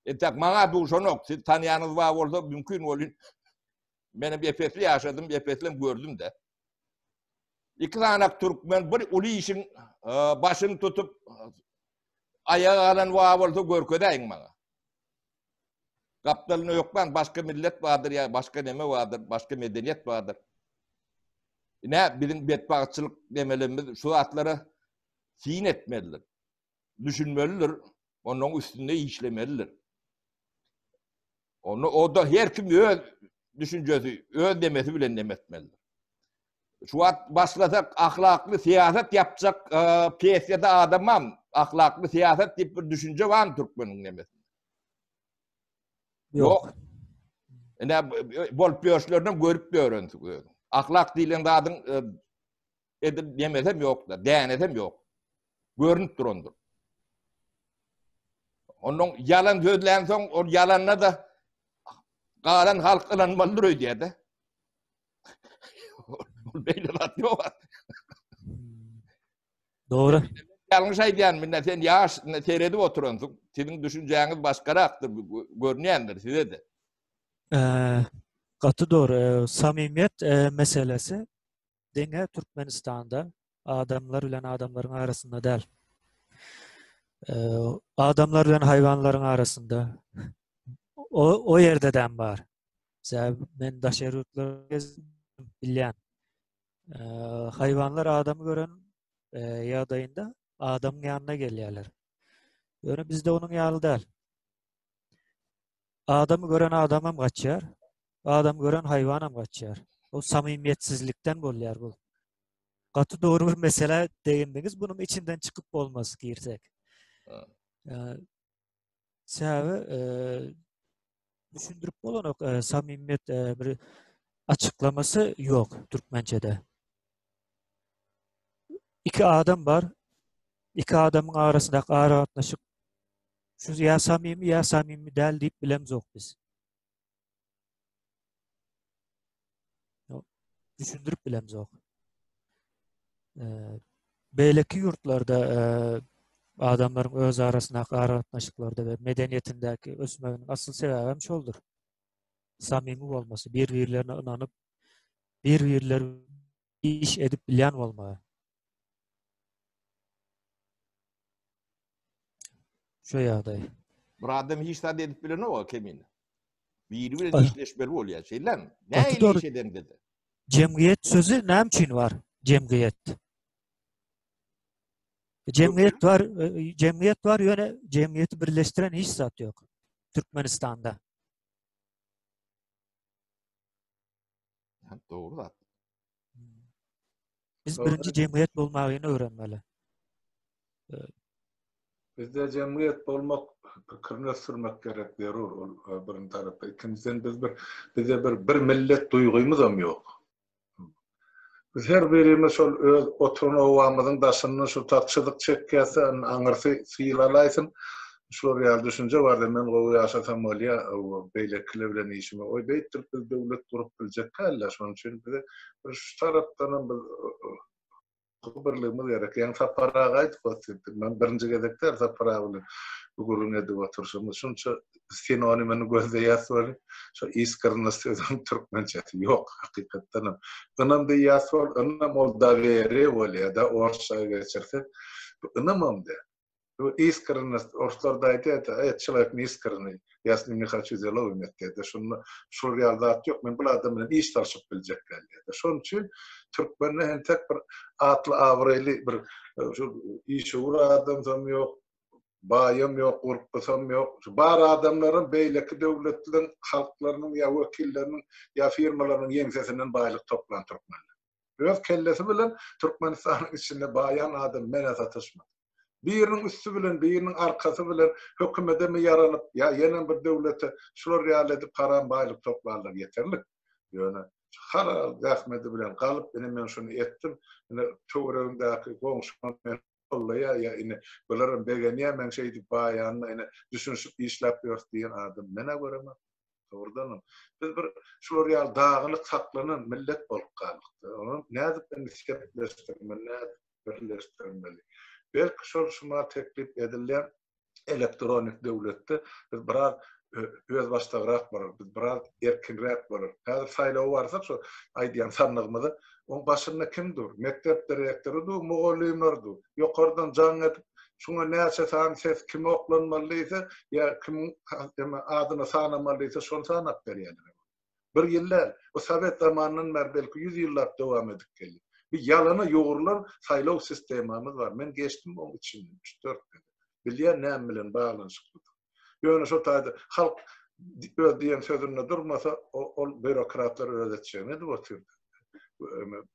Entek maňa duşanok. Siz tanýanyňyz bar bolsa mümkin bolýan. Men hem epesli ýaşadym, epesli hem gördüm-de. Iki sanak türkmen bir uly işiň e, başyny tutup aýaga galan wa bolsa görkezäýiň maňa. Gapdalyna hökman başga millet bardyr ýa başga neme bardyr, başga medeniýet bardyr. Ine biziň betbagtçylyk nemelerimiz şu zatlara syn etmelidir. Düşünmelidir, onuň üstünde işlemelidir. Onu o da her kim öz düşünjesi, öz demesi bilen dem etmelidir. Şu wagt başlasak ahlakly syýasat ýapjak e, pesiýada adamam ahlakly syýasat diýip bir düşünje barmy türkmeniň nemesinde? Ýok. Ine bolup ýörşlerinden görüp ýörensiň özüň. Ahlak diýlen zadyň e, edil nemesem ýok-da, dänesem ýok. Görünip durandyr. Ondan ýalan sözlän soň, ol ýalanda da galan halk ynanmalydyr öýdýär-de. Ol beýle zat ýok. Dogry. Ýalňyş aýdýan, minne sen ýaş, seredip oturansyň. Siziň düşünjäňiz başgarakdyr, görünýändir size-de. Gaty dogry. Samimiýet meselesi diňe Türkmenistanda adamlar bilen adamlaryň arasynda däl. Adamlar bilen haýwanlaryň arasynda o o ýerde däm bar. Sebäbi men daşary ýurtlarda gezdim, bilýän. Haýwanlar adamy gören ýagdaýynda adamyň ýanyna gelýärler. Ýöne bizde onuň ýaly däl. Adamy gören adamam gaçýar, adam gören haýwanam gaçýar. O samimiýetsizlikden bolýar bu. Gaty dogry bir meselä degindiňiz. Bunuň içinden çykyp bolmaz girsek. Sebäbi düşündirip bolanok samimiýet bir açyklamasy ýok türkmençede. Iki adam bar. Iki adamyň arasyndaky aragatnaşyk şu ýa samimi ýa samimi däl diýip bilemzok biz. Düşündirip bilemzok. Beýleki ýurtlarda adamlaryň öz arasyndaky aragatnaşyklarda we medeniýetindäki ösmeginiň asyl sebäbi hem şoldur. Samimi bolmasy, bir-birlerine ynanyp, bir-birleri iş edip bilýän bolmagy. Şu ýagdaý. Bir adam hiç zat edip bilenok kemine. Biri bilen işleşmeli bolýar, şeýlemi? Nähili iş edende-de. Jemgyýet sözi näme üçin bar? Jemgyýet. Jemgyýet bar, e, jemgyýet bar, ýöne jemgyýeti birleşdiren hiç zat ýok. Türkmenistanda. Dogry zat. Biz birinji jemgyýet bolmagyny öwrenmeli. Bizde jemgyýet bolmak pikirini ösdürmek gerek zerur ol birinji tarapda. Ikinjiden biz bir bizde bir bir millet duýgymyzam ýok. Biz her birimiz şol öz oturan obamyzyň daşyndan şu tak çyzyk çekýäs-de, aňyrsy sil alaýsyn. Şular ýaly düşünje bardy, men gowy ýaşasam bolýa, beýlekiler bilen işim ýok. Oý, beýtdirip biz döwlet gurup biljek däl-de, şonuň üçin bize bir şu tarapdanam biz birligimiz gerek. Ýaňy Sapar aga aýdyp otyrdy. Men birinji gezek däl Sapar aga bilen bu gürrüňi edip oturyşymyz. Şunça sinonimini gözleýäs welin, şo iskrennost sözüniň türkmençesi ýok hakykatdan hem. Ynam diýýäs bol, ynam ol doweriýe bolýar-da, orsça geçirsek. Bu ynamam däl. Bu iskrennost, orslar-da aýdýar-da, e, çelowek ne iskrennyý, ýa s nim ne haçu delo imet diýýär-de. Şunda şol ýaly zat ýok, men bul adam bilen iş salşyp biljek däl diýýär-de. Şonuň üçin türkmende entek bir atly-abraýly bir şu işewür adamsam ýok, baýam ýok, gurplysam ýok. Şu bar adamlaram beýleki döwletleriň halklarynyň ýa wekilleriniň ýa firmalarynyň ýeňsesinden baýlyk toplan türkmenler. Öz kellesi bilen Türkmenistanyň içinde baýan adam menä sataşmady. Biriniň üsti bilen, biriniň arkasy bilen hökümedemi ýaranyp ýa ýenem bir döwlete şular ýaly edip haram baýlyk toplanlar ýeterlik. Ýöne halal zähmedi bilen galyp ine men şuny etdim, ine töweregimdäki goňşym meni gollaýar ýa ine bularam begenýär meň şeýdip baýanyma ine düşünişip işläp ýörüs diýen adam men-ä göremok. Dogrudanam, biz bir şular ýaly dagynyk saklanan millet bolup galdyk-da. Ony nädip indi sepleşdirmeli, nädip birleşdirmeli? Belki şol şuma teklip edilýän elektronik döwletde biz biraz özbaşdagrak bolarys, biz biraz erkinräk bolarys. Häzir saýlawa barsak şo aýdýan sandygymyza, oň başynda kim dur? Mekdep direktory dur, mugallymlar dur. Ýokardan jaň edip, Şuňa näçe sany ses kime oklanmaly diýse, ýa kimiň adyny sanamaly diýse, şony sanap berýärler. Bir ýyl däl, bu sowet zamanyndan bäri belki ýüz ýyllap dowam edip gelýär. Bir ýalana ýugrulan saýlaw sistemamyz bar. Men geçdim oň içinden üç-dört gezek. Bilýän näme bilen baglanyşyklydygyny. Ýöne şo taýda halk öz diýen sözünde durmasa, ol býurokratlar öz etjegini edip otyr.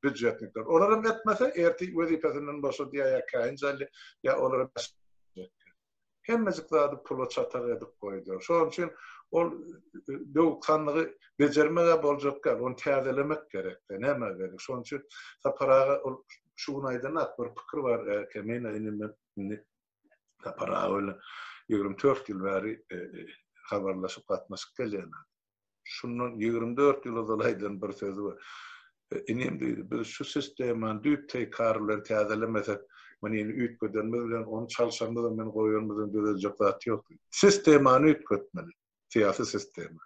Býudjetnikler. Olar hem etmese, ertir wezipesinden boşadýar ýa käýinç alýar, ýa olara Hemmejik zady pula çatak edip goýdular. Şonuň üçin ol döwük sandygy bejermeg-ä boljak däl, ony täzelemek gerek-de, nämä gerek? Şonuň üçin Sapar aga ol şu gün aýdan-ak bir pikir bar, Kemine inim men indi Sapar aga bilen 24 ýyl bäri habarlaşyp gatnaşyp gelýän. Şundan 24 ýyl ozal aýdan bir sözi bar. Inim diýdi, biz şu sistemany düýp teýkar bilen täzelemesek, muny indi üýtgedenimiz bilen, ony çalşanymyz bilen, goýanymyz bilen düzeljek zat ýok diýdi. Sistemany üýtgetmeli, syýasy sistema.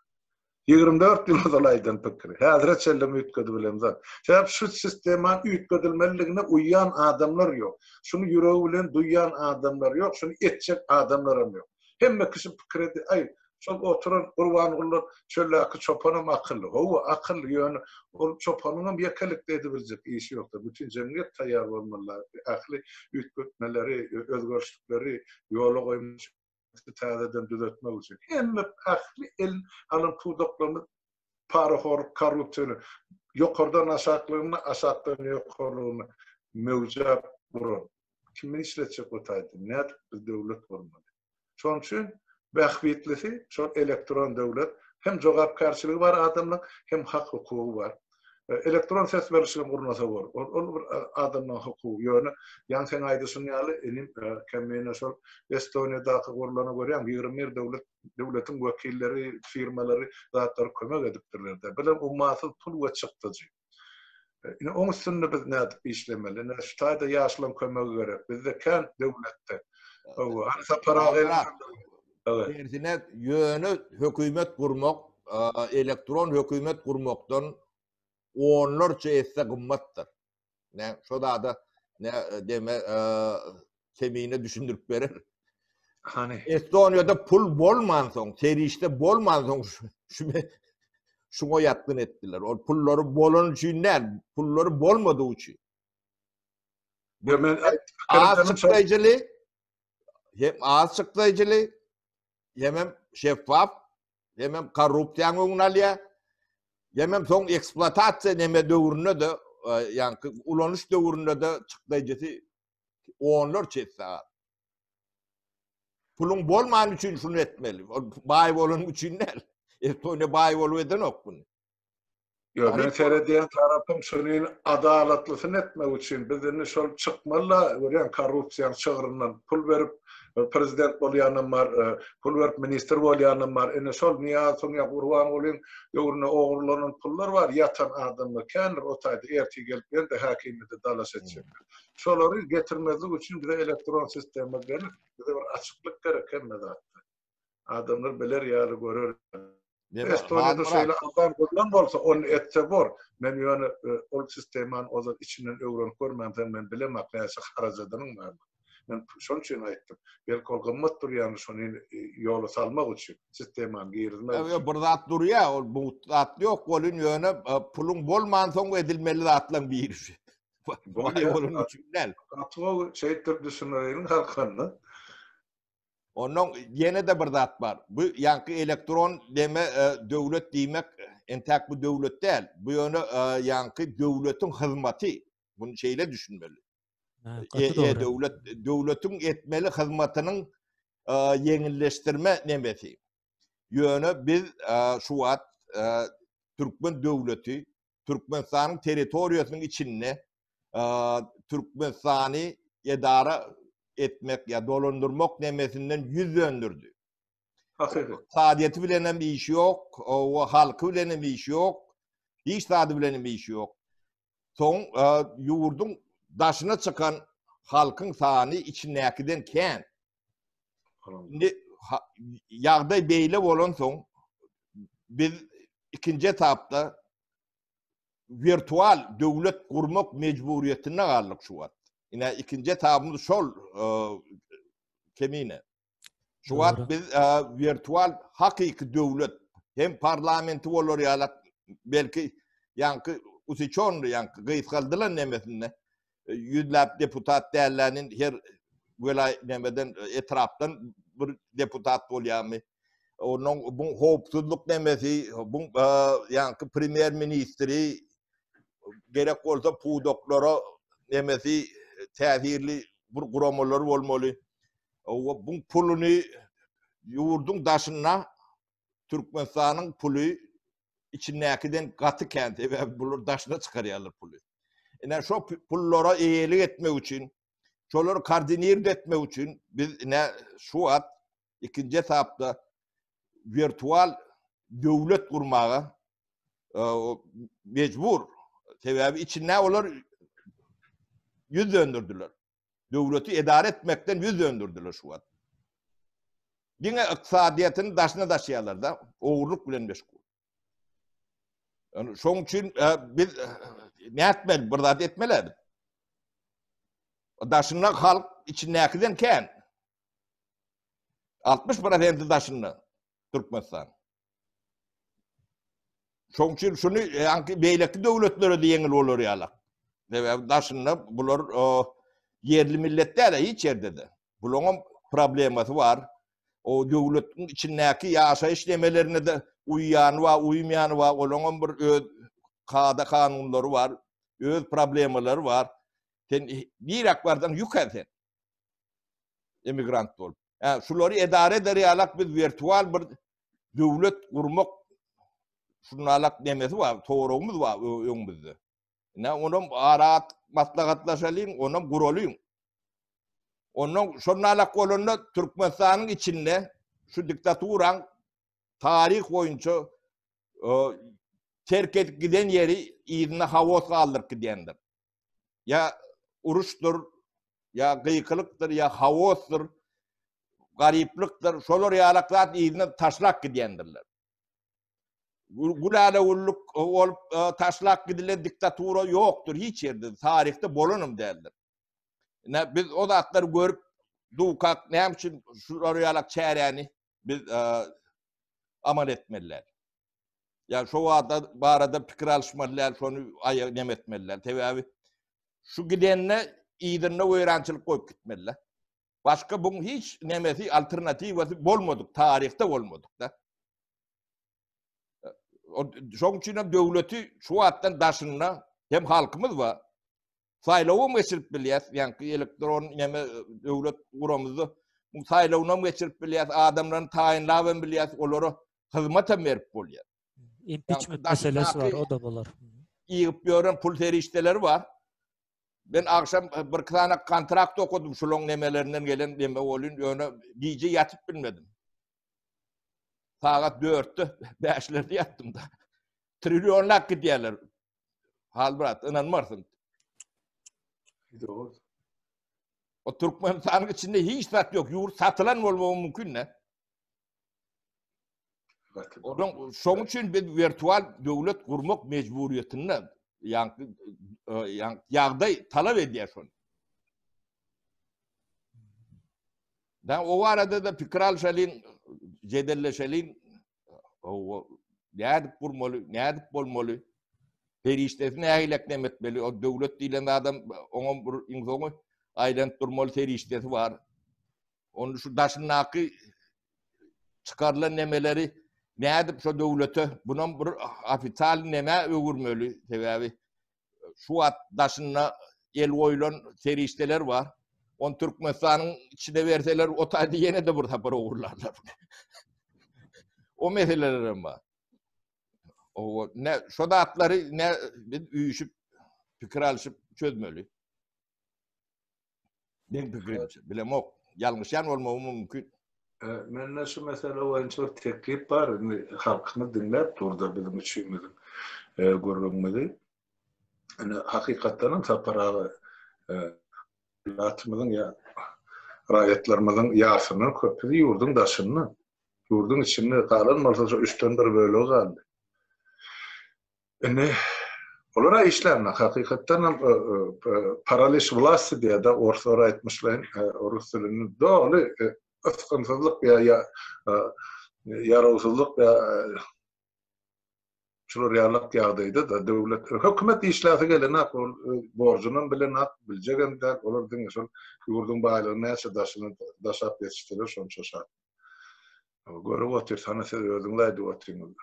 24 ýyl ozal aýdan pikiri. Häzire çenlem üýtgedibilemzok. Sebäp şu sistemanyň üýtgedilmelidigine uýýan adamlar ýok. Şuny ýüregi bilen duýýan adamlar ýok, şuny etjek adamlaram ýok. Hemme kişi pikir edýär, aý, şol oturan Gurbangulylar çöldäki çopanam akylly. Hawa, akylly, ýöne ol çopanyňam ýekelikde edibiljek işi ýok-da. Bütin jemgyýet taýýar bolmaly, ähli üýtgetmeleri, özgerişlikleri ýola goýmak üçin. täzeden düzetmek üçin. Hemme ähli el alan pudaklarymyz parahorluk, korrupsiýa bilen ýokardan aşaklygyna, aşakdan ýokarlygyna möwjäp duran. Kimi işletjek bu taýda? Nädip biz döwlet gurmaly? Şonuň üçin bähbitlisi şol elektron döwlet. Hem jogapkärçiligi bar adamlaryň, hem hak-hukugy bar. Elektron ses berlişigem gurnasa bor. Ol ol bir adamlaryň hukugy. Ýöne ýaňy seň aýdyşyň ýaly inim Kemine şol Estoniýadaky gurlany görýäň 21 döwlet döwletiň wekilleri, firmalary zatlary kömek edipdirler-de. Bilen ummasyz pul we çykdajy. Ine oň üstünde biz nädip işlemeli? Ine şu taýda ýaşlaryň kömegi gerek. Bizde kän döwletde. Hawa, hany Sapar aga Tersine ýöne hökümet gurmak, elektron hökümet gurmakdan onlarça esse gymmatdyr. Ne şo zada ne deme Kemine düşündirip berer. Hany. Estoniýada pul bolmansoň, serişde bolmansoň şu şuňa ýatgyn etdiler. Ol pullary bolan üçin däl, pullary bolmadygy üçin. Men az çykdaýjyly, hem az çykdaýjyly, hemem şeffaf, hemem korrupsiýanyň öňüni alýar. Hemem soň ekspluatasiýa neme döwründe-de, ýaňky ulanyş döwründe-de çykdaýjysy onlarça esse az. Puluň bolmany üçin şuny etmeli. Ol baý bolany üçin däl. Estoniýa baý bolup edenok muny. Ýok, men seredýän tarapym şuny adalatlysyny etmek üçin. Biz indi şol çykmaly-da, görýäň, korrupsiýaň çygryndan pul berip prezident bolýanam bar, pul berip ministr bolýanam bar. Indi şol Nyýazowyň ýa Gurbangulyň döwründe ogurlanan pullar bar, ýatan adamlar kändir o taýda ertir gelip ýene-de häkimiýete dalaş etjekler. Şolary getirmezlik üçin bize elektron sistema gerek, bize bir açyklyk gerek hemme zatda. Adamlar biler ýaly, görer ýaly. Estoniýada şeýle arzan gurlan bolsa, ony etse bor. Men ýöne ol sistemany ozal içinden öwrenip görmänsoň men bilemok näçe harajadynyň bardygyny. Men şonuň üçin aýtdym. Belki ol gymmat durýandyr şony ýola salmak üçin, sistemany girizmek üçin. Ýok, bir zat durýar, ol mugt zat ýok welin ýöne puluň bolmansoň edilmeli zatlaryň biri şu. Baý bolany üçin däl. Gaty gowy şeýtdirip düşündireýin halkanda. Ondan ýene-de bir zat bar. Bu ýaňky elektron deme döwlet diýmek entäk bu döwlet däl. Bu ýöne ýaňky döwletiň hyzmaty. Muny şeýle düşünmeli. E-döwlet döwletiň etmeli hyzmatynyň ýeňilleşdirme nemesi. Ýöne biz şu wagt türkmen döwleti Türkmenistanyň territoriýasynyň içinde Türkmenistany edara etmek ýa dolandyrmak nemesinden ýüz döndürdi. Hakyky. Ykdysadyýeti bilen hem işi ýok, o halky bilen hem işi ýok, hiç zady bilen hem işi ýok. Soň ýurduň daşyna çykan halkyň sany içindäkiden kän. Indi ýagdaý beýle bolansoň biz ikinji etapda wirtual döwlet gurmak mejburyýetinde galdyk şu wagt. Ine ikinji etapymyz şol kemine. Şu wagt biz wirtual hakyky döwlet hem parlamenti bolar ýaly belki ýaňky usiçonly ýaňky gysgaldylan nemesinde ýüzläp deputat dällänin her welaýat nemeden etrapdan bir deputat bolýarmy? Onuň bu howpsuzlyk nemesi, bu ýaňky premýer ministri gerek bolsa pudaklara nemesi täsirli bir guramalar bolmaly. Bu puluny ýurduň daşynda Türkmenistanyň puly içindäkiden gaty kän, sebäbi bular daşyna çykarýarlar puly. Ine şo pullara eýelik etmek üçin, şolary koordinird etmek üçin biz ine şu wagt ikinji etapda wirtual döwlet gurmaga mejbur. Sebäbi içinde olar ýüz döndürdiler. Döwleti edara etmekden ýüz döndürdiler şu wagt. Diňe ykdysadyýetini daşyna daşýarlar-da, ogurlyk bilen meşgul. Yani şoň üçin e, biz e, nätmeli, bir zat etmeli biz. Daşynda halk içindäkiden kän. 60 prosenti daşynda Türkmenistan. Şoň üçin şuny ýaňky beýleki döwletlere de ýeňil bolar ýaly. Sebäbi daşynda bular ýerli millet däl hiç ýerde-de. Bularyň problemasy bar. O döwletiň içindäki ýaşaýyş nemelerine de uýýany bar, uýmaýany bar. Olaryň bir öz kada kanunlary bar, öz problemalary bar. Sen niräk barsaň ýük sen. Emigrant bolup. Hä, şulary edara eder ýalak biz wirtual bir döwlet gurmak şunalak nemesi bar, soragymyz bar öňümizde. Ine, onam ara maslahatlaşalyň, onam guralyň. Ondan şonalak bolanda Türkmenistanyň içinde şu diktaturaň taryh boýunça terk edip giden ýeri yzyna haos galdyryp gidýändir. Ýa uruşdyr, ýa gykylykdyr, ýa haosdyr, garyplykdyr, şolar ýalak zat yzyna taşlap gidýändirler. Gülälä güllük bolup e, taşlap gidilen diktatura ýokdur hiç ýerde, taryhda bolanam däldir. Ine biz o zatlary görüp dukak näme üçin şular ýalak çäräni biz e, amal etmeliler. Ýa şo wada barada pikir alyşmaly däl, şony aýa nem etmeli däl. Sebäbi şu gidende yzynda weýrançylyk goýup gitmeli. Başga buň hiç nemesi, alternatiwasy bolmadyk, taryhda bolmadyk da. Şoň üçin hem döwleti şu wagtdan daşynda hem halkymyz bar. Saýlawam geçirip bilýäs, ýaňky elektron neme döwlet guramyzda bu saýlawyny hem geçirip bilýäs, adamlaryny taýynlap hem bilýäs, olara hyzmat hem berip bolýar. Impeachment meselesi bar, o da bolar. Ýygyp ýören pul serişdeleri bar. Men agşam bir iki sany kontrakt okadym şulaň nemelerinden gelen neme bolýan, ýöne gije ýatyp bilmedim. Sagat 4-de, 5-lerde ýatdym da. Trillionlap gidýärler. Halmyrat, ynanmarsyň. Dogry. O Türkmenistanyň içinde hiç zat ýok. Ýurt satylan bolmagy mümkin ne? Onuň şoň üçin biz wirtual döwlet gurmak mejburiýetinde, ýaňky ýagdaý talap edýär şony. Da o barada da pikir alşalyň, jedelleşeliň. O nädip gurmaly, nädip bolmaly? Serişdesi nähili nem etmeli? O döwlet diýlen adam oňa bir iň soňy aýlanyp durmaly serişdesi bar. Onu şu daşyndaky çykarylan nemeleri nädip şu döwlete bunam bir ofitsial neme öwürmeli? Sebäbi şu wagt daşynda el goýlan serişdeler bar. Onu Türkmenistanyň içine berseler, o taýda ýene-de bir sapar ogurlarlar. O meseleler hem bar. O ne şo zatlary ne biz üýşüp pikir alşyp çözmeli. Men pikirimçe, bilemok. Ýalňyşýan bolmagym mümkin. Mende şu mesele boýunça bir teklip bar. Indi halkymyz diňläp durda biziň üçimiziň gürrüňimizi. Indi hakykatdan hem Sapar aga ilatymyzyň ýa raýatlarymyzyň ýarsyndan köpüsi ýurduň daşynda. Ýurduň içinde galan bolsa şu üçden bir bölegi galdy. Indi olar-a işlänok. Hakykatdan hem paraliş wlasti diýýär-de, orslar aýtmyşlaýyn, rus dilinde doly ysgynsyzlyk ýa ýarawsyzlyk ýa şular ýaly ýagdaýda-da döwlet, hökümet işläsi gelenok, ol öz borjunam bilenok, biljegem däl, olar diňe şol ýurduň baýlygyny näçe daşyna daşap ýetişseler şonça şat. Görüp otyrys, hany siz özüňiz aýdyp otyryňyz.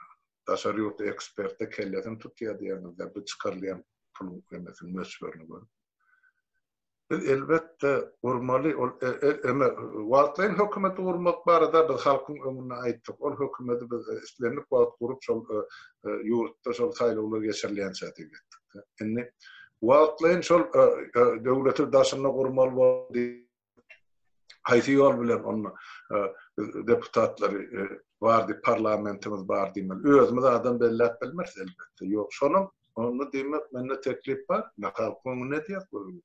Daşary ýurtly ekspertde kellesini tutýar diýýäňizde bu çykarylýan puluň nemesini möçberini görüp. Biz elbetde gurmaly ol eme wagtlaýyn hökümeti gurmak barada biz halkyň öňünde aýtdyk. Ol hökümeti biz islendik wagt gurup şol ýurtda şol saýlawlar geçirilýänçä diýip etdik. Indi wagtlaýyn şol döwleti daşynda gurmaly boldy. Haýsy ýol bilen onda biz deputatlary bar diýip parlamentimiz bar diýmeli. Özümiz adam belläp bilmeris elbetde. Ýok, şonam onda diýmek mende teklip bar. Ine halkyň öňünde edýäs gürrüňi.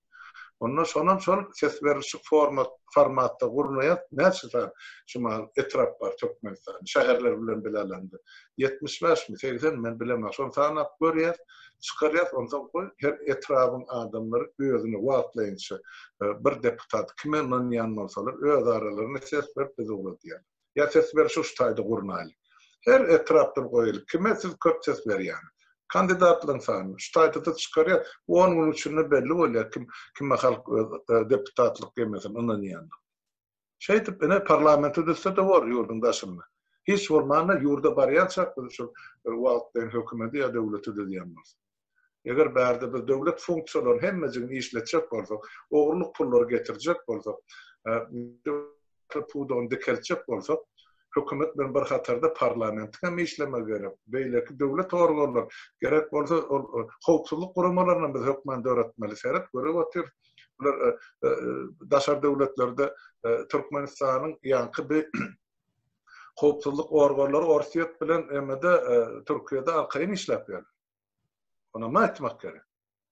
Onda şonam şol ses berlişik format formatda gurnaýas. Näçe sany şu mahal etrap bar Türkmenistanda şäherler bilen bile alanda. 75 mi, 80 men bilemok. Şony sanap görýäs. Çykarýas, onsoň goý, her etrabyň adamlary özüne wagtlaýynça bir deputat kime ynanýan bolsalar, öz aralarynda ses berip bizi ugradýarlar. Ýa ses berişi şu taýda gurnaýly. Her etrapdan goýaly, kime siz köp ses berýäňiz? Kandidatlaryň sanyny şu taýda-da çykarýas. On günüň içinde belli bolýar, kim kime halk öz deputatlyk ýemesini ynanýandygyny. Şeýdip, ine, parlamente düzse-de bor ýurduň daşynda. Hiç bolmanda ýurda barýançak biz şol wagtlaýyn hökümeti ýa döwleti düzýän bolsak. Eger bärde biz döwlet funksiýalaryny hemmejigini işletjek bolsak, ogurlyk pullary getirjek bolsak, pudagyny dikeltjek bolsak, hökümet bilen bir hatarda parlamentiň hem işlemegi gerek. Beýleki döwlet organlary, gerek bolsa ol howpsuzlyk guramalaryny hem biz hökman döretmeli. Seret, görüp otyrys. Bular daşary döwletlerde Türkmenistanyň ýaňky bi howpsuzlyk organlary Orsýet bilen hem-de Türkiýede arkaýyn işläp ýörler. Onam aýtmak gerek.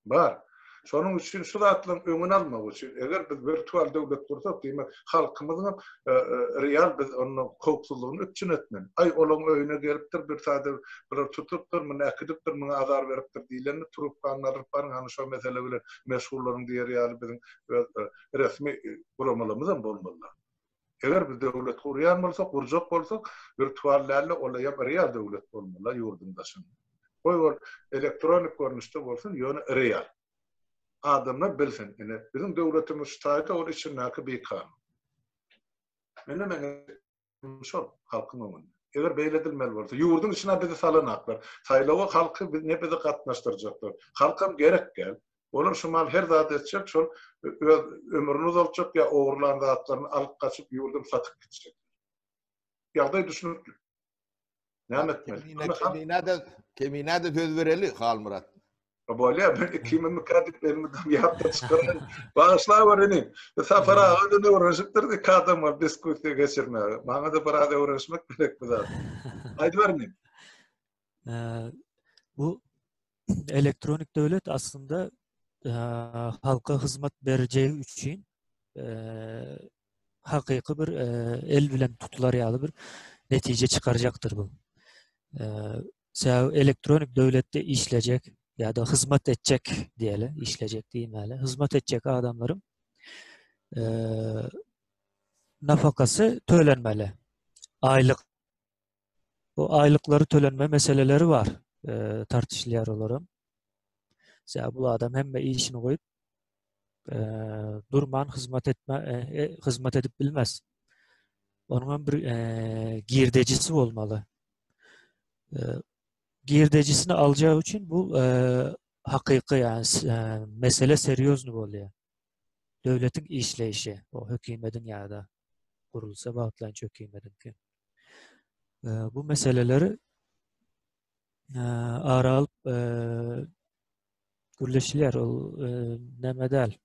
Bar. Şonuň üçin şu zatlaryň öňüni almak üçin, eger biz wirtual döwlet gursak, diýmek, halkymyzyň hem real biz onda howpsuzlygyny üpjün etmeli. Aý, olaň öýüne gelipdir, bir sada bular tutupdyr, muny äkidipdir, muňa azar beripdir diýlende, trubkany alyp baryň, hany şo mesele bilen meşgullanyň diýer ýaly biziň öz resmi guramalarymyzam bolmalylar. Eger biz döwlet gurýan bolsak, gurjak bolsak, wirtual däl-de, ol hem real döwlet bolmaly ýurduň daşynda. Goý ol elektronik görnüşde bolsun, ýöne real. Adamlar bilsin, ine, biziň döwletimiz şu taýda, ol içindäki bikanun. Ine meň şol halkyň öňünde. Eger beýle edilmeli bolsa, ýurduň içine bizi salanaklar. Saýlawa halky ne bizi gatnaşdyrjaklar. Halkam gerek däl. Olar şu mal her zat etjek, şol öz ömrüni uzaltjak ýa ogurlan zatlaryny alyp gaçyp ýurduny satyp gitjek. Ýagdaý düşünikli. Näme etmeli? Keminä-de, Keminä-de söz bereli, Halmyrat. Bolýar, men ikimi diýip elimi ýatdan çykaryn. Bagyşlawer inim. Safar aga bilen öwrenişipdir iki adam bolup diskussiýa geçirmäge. Maňa-da biraz öwrenişmek gerek bu zat. Aýdyber inim. Bu elektronik döwlet aslynda halka hyzmat berjegi üçin hakyky bir el bilen tutular ýaly bir netije çykarjakdyr bu. Sebäbi elektronik döwletde işlejek ýa-da hyzmat etjek diýeli, işlejek diýmäli, hyzmat etjek adamlaryň nafakasy tölenmeli. Aýlyk Bu aýlyklary tölenme meseleleri bar. Tartyşylýar olaram. Sebäbi bu adam hemme işini goýup durman hyzmat etme hyzmat edip bilmez. Onuň hem bir girdejisi bolmaly. Girdejisini aljagy üçin bu hakyky ýani mesele serýozny bolýar. Döwletiň işleýşi, o hökümediň ýa-da gurulsa wagtlaýynça hökümediňki. Bu meseleleri ara alyp gürleşilýär. Ol näme däl.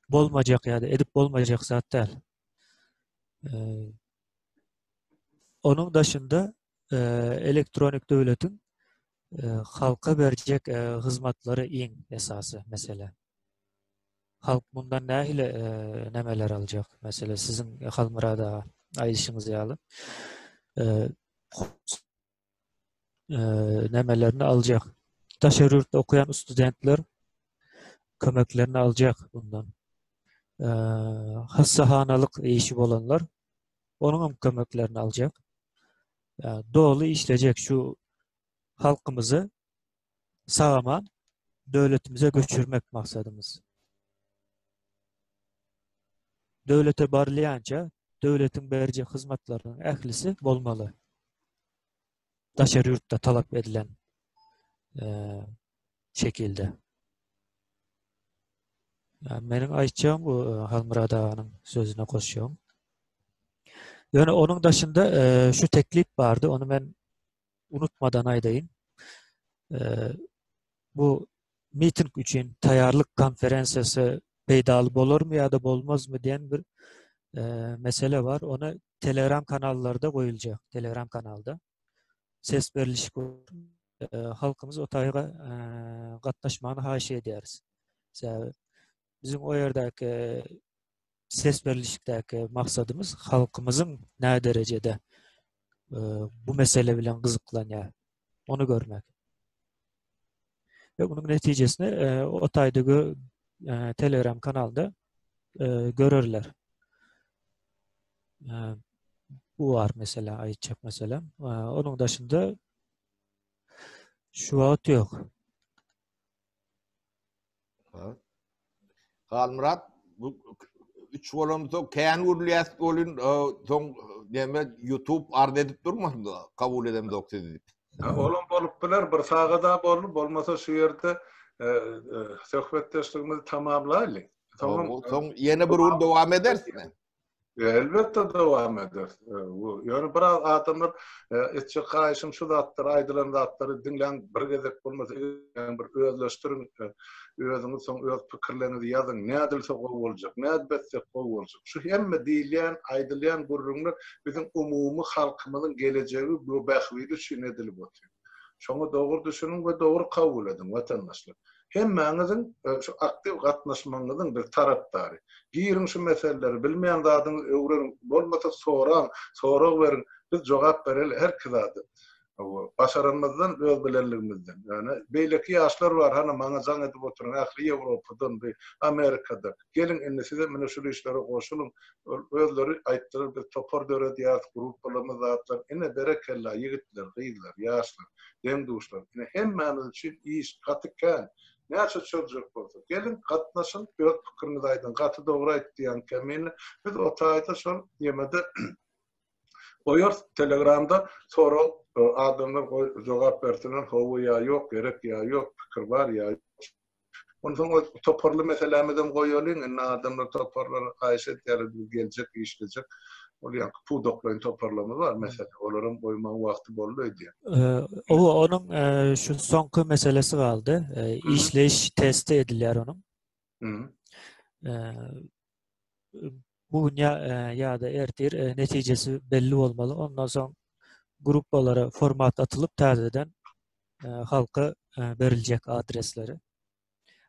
Bolmajak ýa-da edip bolmajak zat däl. Onuň daşynda elektronik döwletiň halka berjek hyzmatlary iň esasy mesele. Halk mundan nähili nämeler aljak? Mesele siziň Halmyrat aga aýdyşyňyz ýaly. Nämelerini aljak? Daşary ýurtda okaýan studentler kömeklerini aljak bundan. Hassahanalyk işi bolanlar onuň hem kömeklerini aljak. Doly işlejek şu halkymyzy sag-aman döwletimize göçürmek maksadymyz. Döwlete barylýança döwletiň berjek hyzmatlarynyň ählisi bolmaly. Daşary ýurtda talap edilen şekilde. Meniň aýtjagym bu Halmyrat aganyň sözüne goşýan. Ýöne onuň daşynda şu teklip bardy, ony men unutmadan aýdaýyn. Bu miting üçin taýýarlyk konferensiýasy peýdaly bolarmy ýa-da bolmazmy diýen bir mesele bar. Ony Telegram kanallarda goýuljak, Telegram kanalda ses berlişik halkymyz o taýga gatnaşmagyny haýyş edýäris. Sebäbi biziň o ýerdäki ses berlişikdäki maksadymyz halkymyzyň nä derejede bu mesele bilen gyzyklanýar. Ony görmek. Ve bunun netijesini e, o taýda gö, e, Telegram kanalda e, görerler. E, bu var mesela aýtjak meselem. E, onuň daşynda şu wagt ýok. Halmyrat bu üç bolansoň kän gürlýäs bolun soň näme YouTube arz edip durmasyn kabul edemzok sizi diýip. Olam bolup biler bir sagada boldy bolmasa şu ýerde e, e, söhbetdeşligimizi tamamlaýly. Soň soň ýene bir gün dowam ederis. Elbetde dowam eder. Ýöne biraz adamlar etjek haýyşym şu zatlar, aýdylan zatlary diňläň, bir gezek bolmasa bir özleşdiriň, özüňiz soň öz pikirleriňizi ýazyň, nädilse gowy boljak, nädip etsek gowy boljak. Şu hemme diýilýän, aýdylýan gürrüňler biziň umumy halkymyzyň gelejegi we bähbidi üçin edilip otyr. Şoňa dogry düşüniň we dogry kabul ediň, watandaşlar. Hemmäňiziň şu aktiw gatnaşmagyňyzyň biz tarapdary. Giriň şu meseleleri, bilmeýän zadyňyzy öwreniň, bolmasa soraň, sorag beriň, biz jogap bereli herki zada. Hawa, başaranymyzdan öz bilenligimizden. Ýöne beýleki ýaşlar bar, hany maňa jaň edip oturan ähli Ýewropadan, bi Amerikadan. Geliň indi sizem ine şul işlere goşulyň. Ol özleri aýtdylar biz topar döredýäris, gruppalarymyz zatlar. Ine berekella ýigitler, gyzlar, ýaşlar, deň-duşlar. Ine hemmämiz üçin iş gaty kän. Näçe çözjek bolsa. Geliň gatnaşyň, öz pikiriňizi aýdyň. Gaty dogry aýtdy ýaňky Kemine. Biz o taýda şol ýemede. Goýarys Telegramda sorag adamlar goý jogap bersinler hawa ýa ýok gerek ýa ýok pikir bar ýa ýok. Onsoň o toparly meselämizem goýalyň indi adamlar toparlara haýyş edýärler biz geljek işlejek ol ýaňky pudaklaýyn toparlarymyz bar mesele olaram goýmagyň wagty boldy öýdýän. Owa onuň şu soňky meselesi galdy. Işleýiş testi edilýär onuň. Bu gün ýa ýa-da ertir netijesi belli bolmaly. Ondan soň gruppalara format atylyp täzeden halka beriljek adresleri.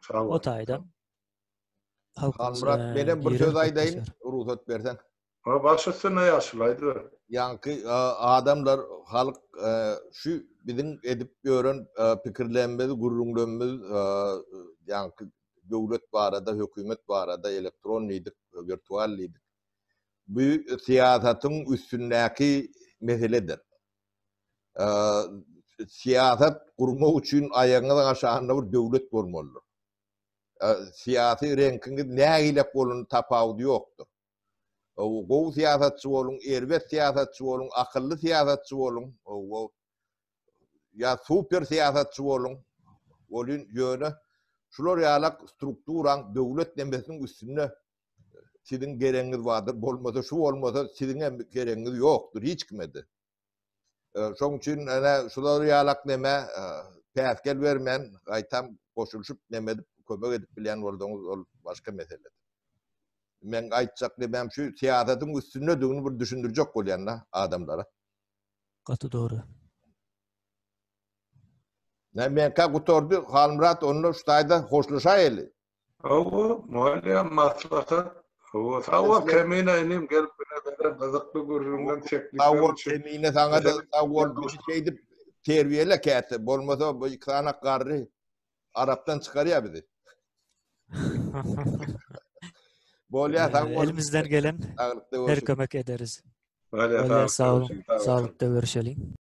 Sag O taýdan halkymyz Halmyrat, menem bir söz aýdaýyn, rugsat berseň. Ha, baş üstüne ýaşuly aýdyber. Ýaňky adamlar, halk şu biziň edip ýören pikirlerimiz, gürrüňlerimiz ýaňky döwlet barada, hökümet barada elektron diýdik, wirtual diýdik. Bu syýasatyň üstündäki meseledir. Syýasat gurmak üçin aýagyňyzyň aşagynda bir döwlet bolmalydyr. Syýasy reňkiňiz nähilek bolun tapawudy ýokdur. Gowy syýasatçy boluň, erbet syýasatçy boluň, akylly syýasatçy boluň, ýa super syýasatçy boluň, welin ýöne şular ýalak strukturaň döwlet nemesiniň üstünde siziň geregiňiz bardyr, bolmasa şu bolmasa siziň hem geregiňiz ýokdur hiç kime-de. Şoň üçin ene şular ýalak neme päsgel bermän, gaýtam goşulyşyp neme edip kömek edip bilýän bolsaňyz ol başga meseledir. Men aýtjak nemem şu syýasatyň üstündedigini bir düşündirjek bolýan-da adamlara. Gaty dogry. Ne menka gutardy Halmyrat onda şu taýda hoşlaşaýaly. Hawa, bolýa maslahat. Hawa, sag bol Kemine inim gelip bile beren gyzykly gürrüňden teklipler Sag bol Kemine saňa-da sag bol bizi şeýdip terbiýele käte bolmasa bu iki sany garry Arapdan çykarýar bizi. Bolýa sag bol. Elimizden gelen her kömek ederiz. Bolýa sag boluň. Saglykda görüşeliň.